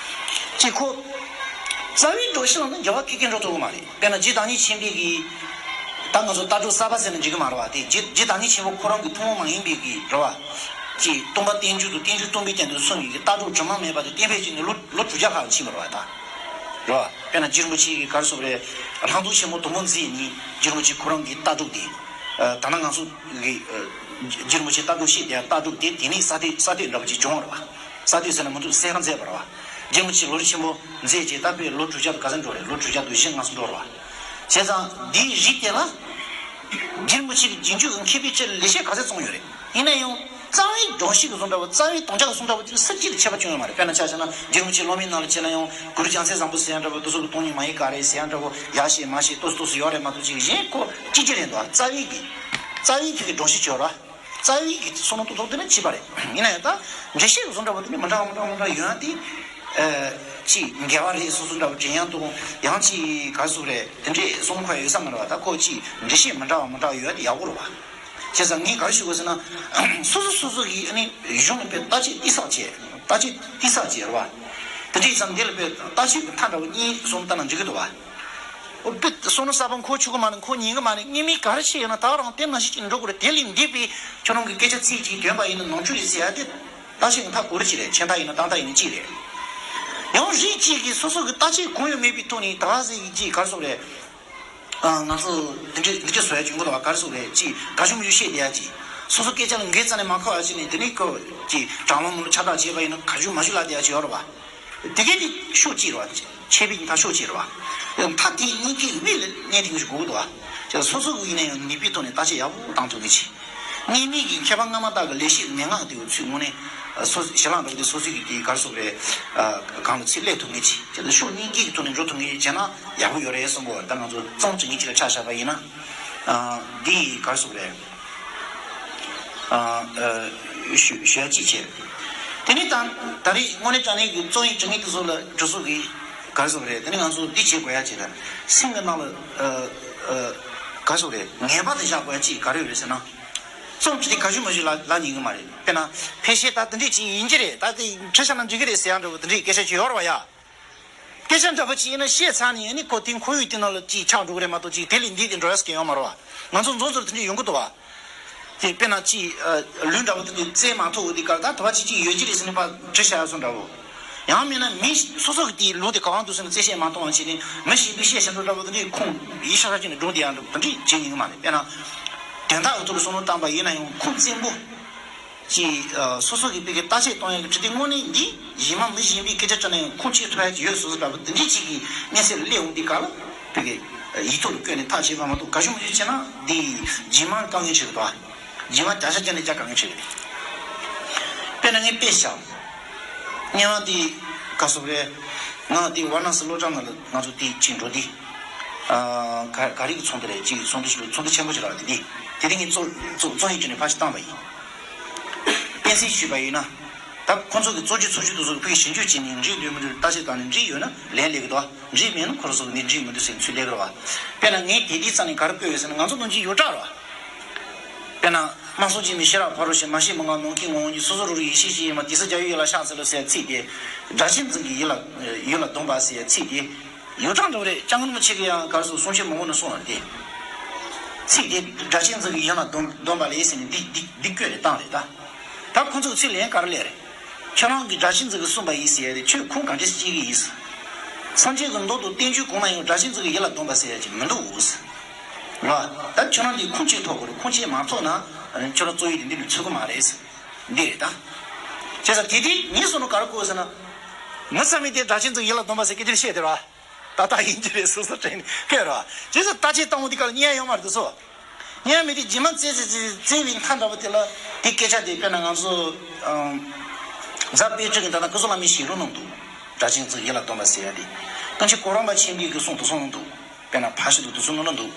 ཅེས་ཁོ། རྩ་བའི་སྒྲོམ་གཞི་ལ་ནི་འགྱུར་བ་ཁེར་ཁེར་འགྲོ་ཐུབ་ཀྱི་མ་རེད། དཔེར་ན་རྗེ་བདག་ཉིད་ཆེན་པོའི་གི། ད་ང་ཚོ་ལྟ་གྲུབ་གསར་པ་ཟེར་ན་འགྲིག་གི་མ་རེད་བ། དེ་རྗེ་རྗེ་བདག་ཉིད་ཆེན་པོ་ཁོ་རང་གི་ཐུན་མོང་མ་ཡིན་པའི་གི་རེད་བ། ཅེས་སྟོང་པ་རྟེན་འབྱུང་དང་རྟེན་འབྱུང་སྟོང་པའི་སྟེང་དུ་གསུངས་ཡོད་ཀྱི་ལྟ་གྲུབ་དྲི་མ་མེད་པ་དེ་གཏན་འབེབས་བྱས་ནས་ལོ་ལོ་དྲུག་བརྒྱ་ལྷག་ཕྱིན་པ་རེད་བ་ད། རེད་བ། དཔེར་ན་རྗེ་རིན་པོ་ཆེ་གི་ག་རེ་ཟེར་དགོས་རེད། ལྷ་མཛོད་ཆེན་མོ་དུམ་བུ་མཛེས་ནི་རྗེ་རིན་པོ་ཆེ་ཁོ་རང་གི་ལྟ་གྲུབ་དེ། ད་ནང་ང་ཚོ་གི་རྗེ་རིན་པོ་ཆེ་ལྟ་གྲུབ་བཤད་དེ་ལྟ་གྲུབ་དེ་དེ་ནས་ས་དེ་ས་དེ་འདྲ་པོ་ཅིག་བྱུང་བ་རེད་བ། ས་དེ་ཟེར་ན་མི་འདུག་གསལ་ཁ་མཛད་པ་རེད་བ། རྗེ་རིན་པོ་ཆེ་ལོ་རྒྱུས་ཆེན་པོ་མཛད་རྗེས་ད་དཔེ་ལོ་དྲུག་བརྒྱ་དང་ག་ཚོད་འགྲོ་རེད། ལོ་དྲུག་བརྒྱ་དང་བཞི་ལྔ་ཙམ་འགྲོ་རེད་བ། བྱས་ཙང་འདིའི་རིགས་དེ་ལ། རྗེ་རིན་པོ་ཆེ་གི་རྗེས་འཇུག་གི་མཁས་པའི་ཆེད་ལས་ལེགས་བཤད་ག་ཚད་བཙོང་ཡོད་རེད། ཡིན་ན་ཡང་རྩ་བའི་སྒྲོམ་གཞི་གི་བཟོ་འདྲ་བོ། རྩ་བའི་དམ་བཅའ་གི་བཟོ་འདྲ་བོ་དེ་ས་གཅིག་ལ་ཁྱད་པར་བྱུང་ཡོད་མ་རེད། དཔེར་ན་ཆ་བཞག་ན་རྗེ་རིན་པོ་ཆེ་སློབ་མའི་ནང་ལ་བྱས་ན་ཡང་གུ་རུ་རྒྱལ་མཚན་བཟང་པོ་ཟེར་ཡ་འདྲ་བོ། དེ་ཚོ་གི་སྟོང་ཉིད་མ་ཡིན་ག་རེད་ཟེར་ཡ་འདྲ་བོ། ཡ་ཤེས་མ་ཤེས་ཏོག་ཙམ་ཏོག་ཙམ་ཡོད་རེད་མ་གཏོགས་ཅིག་གཞན་ཁོ་གཅིག་གྱུར་རེད་འདུག་རྩ་བའི་གི། རྩ་བའི་གི་གི་སྒྲོམ་གཞི་ཅིག་ཡོད་རེད། རྩ་བའི་གི་བསམ་བློ་གཏོང་ཐུབ་དེ་ནི་བྱས་པ་རེད། ཡིན་ན་ཡང་ད་འགྲེལ་བཤད་ཀྱི་བཟོ་འདྲ་བོ་དེ་ནི་མི་འདྲ་བ་མི་འདྲ་བ་མི་འདྲ་ཡོད་ན་དེ། ཨ། ཅིག་འགལ་བ་རེད་སོ་སོ་འདྲ་བོ་དྲན་ཡང་འདུག་ཡང་ཅིག་ག་རེ་ཟེར་དགོས་རེད། དེ་འདྲས་གསུང་ཁོ་ཡོད་ས་མ་རེད་བ། ད་ཁོ་ཅིག་འགྲེལ་བཤད་མི་འདྲ་བ་མི་འདྲ་བ་ཡོད་ན་དེ་ཡག་པོ་རེད་བ། བྱས་ཙང་ངས་ག་རེ་ཞུ་དགོས་ཟེར་ན། སོ་སོ་སོ་སོ་གི་ཨ་ནི་གཞུང་ལ་དཔེ་བརྟག་དཔྱད་གཏིང་ཟབ་བྱས། བརྟག་དཔྱད་གཏིང་ཟབ་བྱས་རེད་བ། དེ་འདྲས་ཙང་འདི་ལ་དཔེ་བརྟག་དཔྱད་ཀྱི་མཐའ་འདྲ་བོ་གཉིས་གསུམ་བལྟས་ན་འགྲིག་གི་འདུག་བ། ཨོ་དཔེ་བསམ་བློ་གསར་པ་འཁོར་ཆོག་གི་མ་རེད། འཁོར་ཉན་གི་མ་རེད། སྔོན་མའི་ག་རེ་བཤད་ཡོད་ན་ད་ག་རང་དེ་ནང་བཞིན་ཅིག་འགྲོ་དགོས་རེད། དེ་ལས་འདས་པའི་ཁྱོད་རང་གི་སྐད་ཆ་ཚིག་གཅིག་འདོན་པ་ཡིན་ན་ནོར་འཁྲུལ་རེད་ཟེར་ཡ་དེ། བརྟག་དཔྱད་ཀྱི་མཐའ་གོ་རེ་ཅིག་རེད། ཆད་མཐའ་ཡིན་ན་རྟག་མཐའ་ཡིན་ན་གཅིག་རེད། ཡང་རིགས་གཅིག་གིས་སོ་སོ་གི་བརྟག་དཔྱད་གང་ཡང་མེད་པའི་ཐོག་ནས་ད་ག་ཟེ་ཡིན་གཅིག་ག་རེ་ཟེར་དགོས་རེད། ཨ། ང་ཚོ་འདི་འདྲས་འདི་འདྲས་བཟོ་ཡ་བྱུང་གི་འདུག་བ། ག་རེ་ཟེར་དགོས་རེད། ཅིག་དགའ་ཞུམ་ཞུ་བཤད་བསྡད་ཡ་ཅིག་སོ་སོ་སྐད་ཆ་ལ་འགོས་རྩ་ནས་མ་ཁ་བ་བྱས་ནས་དེ་ནས་ཁོ་ཅིག་དྲ་ལམ་ནང་ལ་ཁྱབ་བསྒྲགས་བྱས་པ་ཡིན་ན་གར་ཞུ་མ་ཞུ་ལབ་བསྡད་ཡ་ཅིག་ཡོད་རེད་བ། དེ་གས་དེ་ཕྱོགས་གཅིག་རེད་བ། ཆད་པའི་མཐའ་ཕྱོགས་གཅིག་རེད་བ། ཡང་མཐའ་དེ་གཉིས་ཀའི་དབུས་ལ་གནས་ཐེངས་ཤིག་དགོས་ཀྱི་འདུག་བ། ཅེས་སོ་སོ་གི་ཡིན་ན་ཡང་ནུས་པའི་ཐོག་ནས་བརྟག་དཔྱད་ཡག་པོ་བཏང་ཐུབ་མཁན་ཅིག་སྔོན་མའི་གི་མཁས་པ་སྔ་མ་དག་གི་ལེགས་བཤད་མན་ངག་དེ་ཚོའི་ངོས་ནས་སོ་ཞལ་ལག་འདྲ་པོ་དེ་སོ་སོའི་གི་དེ་གར་སོགས་རེད། གང་ལ་ཚིག་སླེབས་ཐུབ་མཁན་ཅིག་ཅེས་ཕྱོགས་གཉིས་ཀའི་གི་ཐོག་ནས་འགྲོ་ཐུབ་མཁན་ཅིག་བྱས་ན་ཡག་པོ་ཡོད་རེད་བསམ་གི། ད་ང་ཚོ་རྩོམ་བྱེད་མཁན་ཅིག་ལ་ཆ་བཞག་པ་ཡིན་ན། འདི་གར་སོགས་རེད། ཞུ་ཞུ་ཡ་གཅིག་བྱས། དེ་ནས་ད་ད་རེས་དངོས་གནས་དྲང་གནས་ཀྱི་རྩོམ་ཡིག་འབྲི་མཁན་དེ་ཚོ་ལ་འགྲོ་ས་གི་ག་རེ་ཟེར་དགོས་རེད། དེ་ནས་ང་ཚོ་འདི་བྱེད་དགོས་ཡ་བྱེད་ད། སེམས་ཀྱི་ནང་ལ་ཨ་ཨ་ག་རེ་ཟེར་དགོས་རེད། ངེས་པ་དེ་བཞག་དགོས་ཡ་གཅིག་ག་རེ་ཡོད་རེད་ཟེར་ན། རྩོམ་བྲིས་ཏེ་ག་ཞུ་མ་ཞུ་ལབ་ལབ་ཉན་གི་མ་རེད། དཔེར་ན་ཕལ་ཆེར་ད་དེ་འདྲས་ཅིག་ཡིན་གྱི་རེད། ད་དེ་བྲིས་བཞག་ན་འགྲིག་གི་རེད་ཟེར་ཡ་འདྲ་བོ་དེ་འདྲས་སྐད་ཆ་ཅིག་ཡོད་རེད་བ་ཡ། སྐད་ཆ་འདྲ་པོ་ཅིག་ཡིན་ན་བཤད་ཚར་ནས་ཨ་ནི་ཁོ་དེ་ཁོར་ཡུག་དེ་ནང་ལ་ཅིག་ཆགས་འགྲོ་གི་རེད་མ་གཏོགས་ཅིག་དེ་ལས་འདི་དེ་འགྲོ་ཡ་སྐད་ཡོད་མ་རེད་བ། ང་ཚོ་མཛོ་མཛོ་དེ་འདྲ་ཡོང་གི་འདུག་བ། དེ་དཔེར་ན་ཅིག་ལུས་འདྲ་པོ་དེ་འདྲ་བཙལ་མ་ཐུབ་འོ་དེ་གར་ད་དེ་བ་ཅིག་ཅིག་ཡོད་ཀྱི་རེད་ཟེར་ནས་ཕར་བྲིས་བཞག་ཡ་བཟོ་འདྲ་བོ། ཡང་མིན་ན་མི་སོ་སོ་གི་དེའི་ལུས་དེ་ག་བ་འདུག་ཟེར་ནས་བཙལ་བཤད་མ་གཏོང་བ་བྱས་ནས་མི་གཞན་པའི་བཤད་བྱ་འགྲོ་འདྲ་པོ་དེ་འདྲའི་ཁུངས་ཡིག་ཆ་ཆ་ཅིག་ནས་སྒྲུང་དེ་ཡང་འདྲ་པོ་དེ་འདྲའི་བྱེད་ཉན་གི་མ་རེད། དཔེར་ན། དོན་དག་གི་ཐོག་ལ་བསམ་བློ་བཏང་པ་ཡིན་ན་ཡང་ཁུངས་བཙན་པོ། ཅིག་ཨ། སོ་སོ་གིས་བོད་ཀྱི་བརྟག་དཔྱད་གཏོང་ཡག་གི་ཁྲིད་དེ་དངོས་གནས་འདི་གཞན་མ་མི་གཞན་པའི་སྐད་ཆ་དྲི་ན་ཡང་ཁུངས་སྐྱེལ་ཐུབ་ཡག་ཅིག་ཡོད་བཟོ་བཟོ་འདྲ་པོ་འདི་འདྲའི་ཅིག་གི་གནས་ཚད་ལ་སླེབས་འོང་དུས་སྐབས་ལ་བོད་ཀྱི་ཡིག་ཐོག་ལ་བཀོད་ནས་ཐག་བཅད་པ་མ་གཏོགས་ག་ཞུ་མ་ཞུ་བྱས་ན་འདི་རྗེས་མ་དཀའ་ངལ་ཆེ་གི་འདུག་རྗེས་མ་བརྒྱ་ཆ་བརྒྱ་ནས་བརྒྱ་དཀའ་ངལ་ཆེ་གི་རེད། དཔེར་ན་ངས་དཔེ་བཞག་སྔོན་མ་འདི་ག་སོག་རེད། ང་འདི་ཝཱ་ར་ཎ་སི་སློབ་གྲྭ་ནང་ལ་ང་ཚོ་འདི་ཅིག་འགྲོ་འདི། ཨ། ག་ག་རེ་གི་ཚོགས་འདུ་རེད། ཅིག་ཚོགས་འདུ་ཞིག་ཚོགས་འདུ་ཆེན་པོ་ཞིག་རག་འདི་འདི་དེ་རིང་ངས་གཙོ་གཙོ་གཙོ་ཡིན་བྱས་ནས་ཕར་ཞིག་བཏང་བ་ཡིན། སྤེན་སྲིད་ཞུས་པ་ཡིན་ན། ད་ཁོང་ཚོ་གི་གཙོ་རྒྱུ་ཚོགས་ཞུགས་དེ་ཚོ་ཕ་གི་ཞིབ་འཇུག་བྱས་ནས་འགྲིག་འདུག་མི་འདུག་བརྟག་དཔྱད་བཏང་ནས་འགྲིག་ཡོད་ན་ལན་སླེབས་ཀྱི་འདུག་འགྲིག་མེད་ན་ཁོ་རང་ཚོ་གི་འདི་འགྲིག་མི་འདུག་ཟེར་ཚུལ་སླེབས་ཀྱི་རེད་བ། དཔེར་ན་ངས་དེ་དུས་ཙམ་ནས་ག་རེ་བཀོད་ཡོད་ཟེར་ན་ང་ཚོ་ནང་ཆེན་ཡོངས་གྲགས་རེད་བ། དཔེར་ན། སྨྲ་སོགས་འཇིགས་མེད་ཤེས་རབ་ཕ་རོལ་ཕྱིན། མ་ཤེས་མི་ངང་ནོར་གྱིས་ངོ་བོ་ཉིད། སོ་སོ་རང་རིག་ཡེ་ཤེས་གཅིག་ཡིན་པ། དེ་ས་རྒྱ་ཡུལ་ཡིད་ལ་ཤར་ཟེར་ལོ་ཟེར་ཚིག་དེ། སྒྲ་གཅན་འཛིན་གྱི་ཡིད་ལ་ཡིད་ལ་གདོན་པ་ཟེར་ཚིག་དེ། ཡོངས་གྲགས་འདྲ་བོ་རེད། སྐྱབས་མགོན་རིན་པོ་ཆེ་གིས་ཡང་ག་རེ་ཟེར་གསུང་ཆོས་མང་པོ་ནང་གསུངས་ལ་དེ། ཚིག་དེ་སྒྲ་གཅན་འཛིན་གྱི་ཡིད་ལ་གདོན་གདོན་པ་ལས་ཟེར་ནས་འདི་འདི་འདི་བཀོད་ནས་བཏང་རེད་ད། ད་ཁོ་ཚོས་ཚིག་ལན་ག་རེ་སླེབས་རེད། ཁྱོད་རང་གིས་སྒྲ་གཅན་འཛིན་གྱིས་གསུངས་པ་ཡིན་ཟེར་ཡ་དེ་ཁྱོད་ཁུངས་གང་འདྲས་སྐྱེལ་གྱི་ཡིན། སངས་རྒྱས་ཀྱི་མདོ་དང་བསྟན་བཅོས་གང་ལ་ཡང་སྒྲ་གཅན་འཛིན་གྱི་ཡིད་ལ་གདོན་པ་ཟེར་ཡ་ཅིག་མི་འདུག་ལ། ད་ཁྱོད་རང་གིས་ཁུངས་སྐྱེལ་ཐུབ་དགོས་རེད། ཁུངས་སྐྱེལ་མ་ཐུབ་ན་ཁྱོད་རང་གཙོ་ཡིག་དེ་འདི་ལ་ཚུད་ཀྱི་མ་རེད། འདི་རེད་ད། བྱས་ཙང་དེ་དུས་ངས་བསམ་བློ་ག་རེ་འཁོར་ཟེར་ན། མི་ཚང་མས་དེ་སྒྲ་གཅན་འཛིན་ཡིད་ལ་གདོན་པ་ཟེར་སྐད་ཆ་བཤད་དེ་ར། ད་ལྟ་ཡིན་གྱི་རེད་སོ་སོ་དྲན་ནས་སྐད་ར། བྱས་ཙང་བརྟག་དཔྱད་བཏང་བ་འདི་ག་ལ་གཉིས་ཡ་ཡོང་མ་རེད་དུ་སོ། གཉིས་ཡ་མེད་དེ་རྗེས་མ་བཙལ་བཙལ་བཙལ་བའི་མཐའ་འདྲ་པོ་དེ་ལ་དེ་སྐད་ཆ་དེ་དཔེར་ན་ང་ཚོ་རྫ་དཔལ་སྤྲུལ་གྱི་ད་ལྟ་སྐུ་གསུང་བླ་མའི་ཞལ་ལུང་ནང་འདུག་སྒྲ་གཅན་འཛིན་ཡིད་ལ་གདོན་པ་ཟེར་ཡ་དེ། ཀུན་མཁྱེན་གོ་རམས་པ་ཆེན་པོའི་གི་གསུང་དུ་གསུང་ནང་འདུག་དཔེར་ན་ཕ་ཤི་འདུག་དུ་གསུང་ནང་འདུག་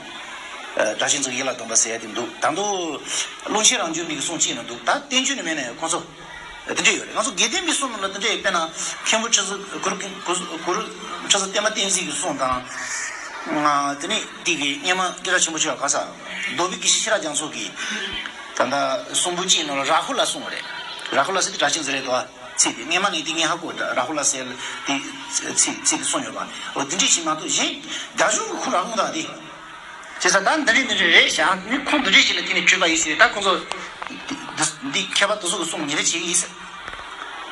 སྒྲ་གཅན་འཛིན་ཡིད་ལ་གདོན་པ་ཟེར་ཡ་དེ་འདུག་ད་དུང་ཀློང་ཆེན་རང་བྱུང་པའི་གི་གསུང་གཅིག་ནང་འདུག་ད་བསྟན་བཅོས་ནི་མེད་ན་ཡང་ཁོང་ཚོ་ དེ་འདྲ་ཡོད་རེད། ང་ཚོ་དགེ་ལྡན་པའི་གསུང་ནང་ལ་དེ་འདྲ་ཡོད། དཔེར་ན་མཁན་པོ་ཁྲི་ཟུར་གུ་རུ་གུ་རུ་གུ་རུ་ཁྲི་ཟུར་བསྟན་པ་བསྟན་འཛིན་གྱི་གསུང་དང་། ང་དེ་ནས་དེ་གི་སྔོན་མ་སྐད་གྲགས་ཆེན་པོ་ཆོས་ག་ས་རྡོ་སྦིས་དགེ་བཤེས་ཤེས་རབ་རྒྱ་མཚོ་གིས་ད་ལྟ་གསུང་འབུམ་གཅིག་ནང་ལ་རཱ་ཧུ་ལ་གསུངས་པ་རེད། རཱ་ཧུ་ལ་ཟེར་དེ་གྲགས་ཆེན་ཟེར་རེད་དོ། ཚིག་དེ་སྔོན་མ་ནས་དེ་ངས་ཧ་གོ། རཱ་ཧུ་ལ་ཟེར་དེ་ཚིག་ཚིག་དེ་གསུངས་ཡོད་པ། འོ་དེ་འདྲ་ཞིག་མ་གཏོགས་གཞན་རྒྱ་གཞུང་གི་ཁུ་ར་ཁུང་དང་དེ། བྱས་ཙང་ད་འདི་འདྲས་འདི་འདྲས་རེད་བཞག་ནི་ཁུངས་འདི་འདྲས་ཞིག་ལ་བརྟེན་ནས་བརྗོད་པ་ཡིན་ཟེར། ད་ཁོང་ཚོ་འདི་འདི་མཁས་པ་དེ་ཚོ་གི་གསུང་ཉན་རེ་བྱེད་ཀྱི་ཡིན་ཟེར།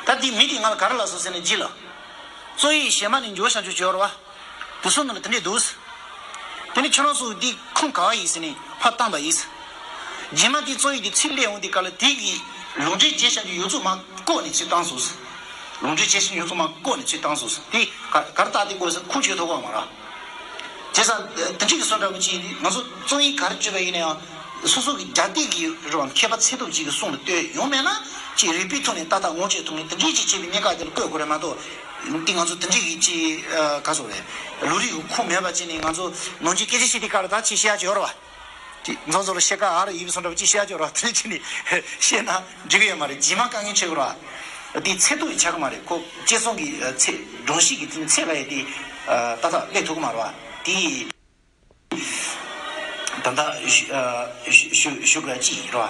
ད་འདི་མི་དེ་ང་ལ་ག་རེ་ལབ་སོང་ཟེར་ན། རྗེས་ལ་རྩོམ་ཡིག་གཞན་མ་ནས་འགྱུར་བ་བྱ་རྒྱུ་བྱོས་ར་བ། དེ་ཚོ་ནང་ལ་དེ་འདྲས་འདུག་ཟེར། དེ་ནི་ཁྱོད་རང་ཚོ་འདི་ཁུངས་ག་བ་ཡིན་ཟེར་ནས་ཕར་བཏང་པ་ཡིན་ཟེར། རྗེས་མ་དེ་རྩོམ་ཡིག་དེ་ཚིག་སླེབས་འོང་དུས་སྐབས་ལ་དེ་གི་ལུང་འདྲེན་བྱས་བཞག་རྒྱུ་ཡོད་ཚོད་མ་བཀོད་ནས་ཚུར་བཏང་སོང་ཟེར། ལུང་འདྲེན་བྱས་བཞག་རྒྱུ་ཡོད་ཚོད་མ་བཀོད་ནས་ཚུར་བཏང་སོང་ཟེར། དེ་ག་ག་རེ་རྟགས་དེ་བཀོད་ཟེར། ཁུངས་བྱེད་ཐུབ་པ་མ་རེད། བྱས་ཙང་དེ་འདྲ་གི་བཟོ་འདྲ་པོ་ཅིག་ང་ཚོ་རྩོམ་ཡིག་ག་རེ་བྲིས་པ་ཡིན་ན་ཡང་། སོ་སོ་གི་རྒྱ་སྐད་ཀྱི་རེད་བ། མཁས་པ་ཚད་ཐུབ་ཅིག་གི་གསུང་ལ་ལྟོས་ཡོང་མེད་ན། ཅིག་རིག་པའི་ཐོག་ནས་ཏག་ཏག་ངོ་སྤྲོད་ཐུབ་མཁན་དེ་འདྲའི་ཅིག་བྱས་པའི་གནད་འགག་དེ་ལ་བཀོད་དགོས་རེད་མ་གཏོགས། འདི་ང་ཚོ་དེ་འདྲའི་གི་ཅིག་ག་ཚོད་རེད། ལོ་རྒྱུས་ཀྱི་ཁུངས་མེད་པ་བྱས་ནས་ང་ཚོ་ནང་ཆོས་སྐད་ཆ་བཤད་དུས་སྐབས་ལ་ད་ཅིག་བཤད་ཡ་ཅིག་ཡོད་རེད་བ། ཅིག་ང་ཚོ་ལ་བཤད་ཀ་ཨ་རུ་ཡིན་པའི་བཟོ་འདྲ་པོ་ཅིག་བཤད་ཡ་ཅིག་ཡོད་རེད་བ། དེ་འདྲ་བྱས་ནས་བཤད་ན་འགྲིག་གི་ཡོད་མ་རེད། རྗེས་མ་དཀའ་ངལ་འཕྲད་ཀྱི་རེད་བ། དེ་ཚད་ཐུབ་ཀྱི་ཆགས་ཀྱི་མ་རེད། ཁོ་དཔྱད་རྩོམ་གྱི་ཚད་སྒྲོམ་གཞི་གི་དེ་ཚད་ག་ཡེ་དེ་ཏག་ཏག་སླེབས་ཐུབ་ཀྱི་མ་རེད་བ། དེ་ད་ལྟ་ཞུ་ཞུ་ཞུ་དགོས་ཅི་ཡིན་རོ།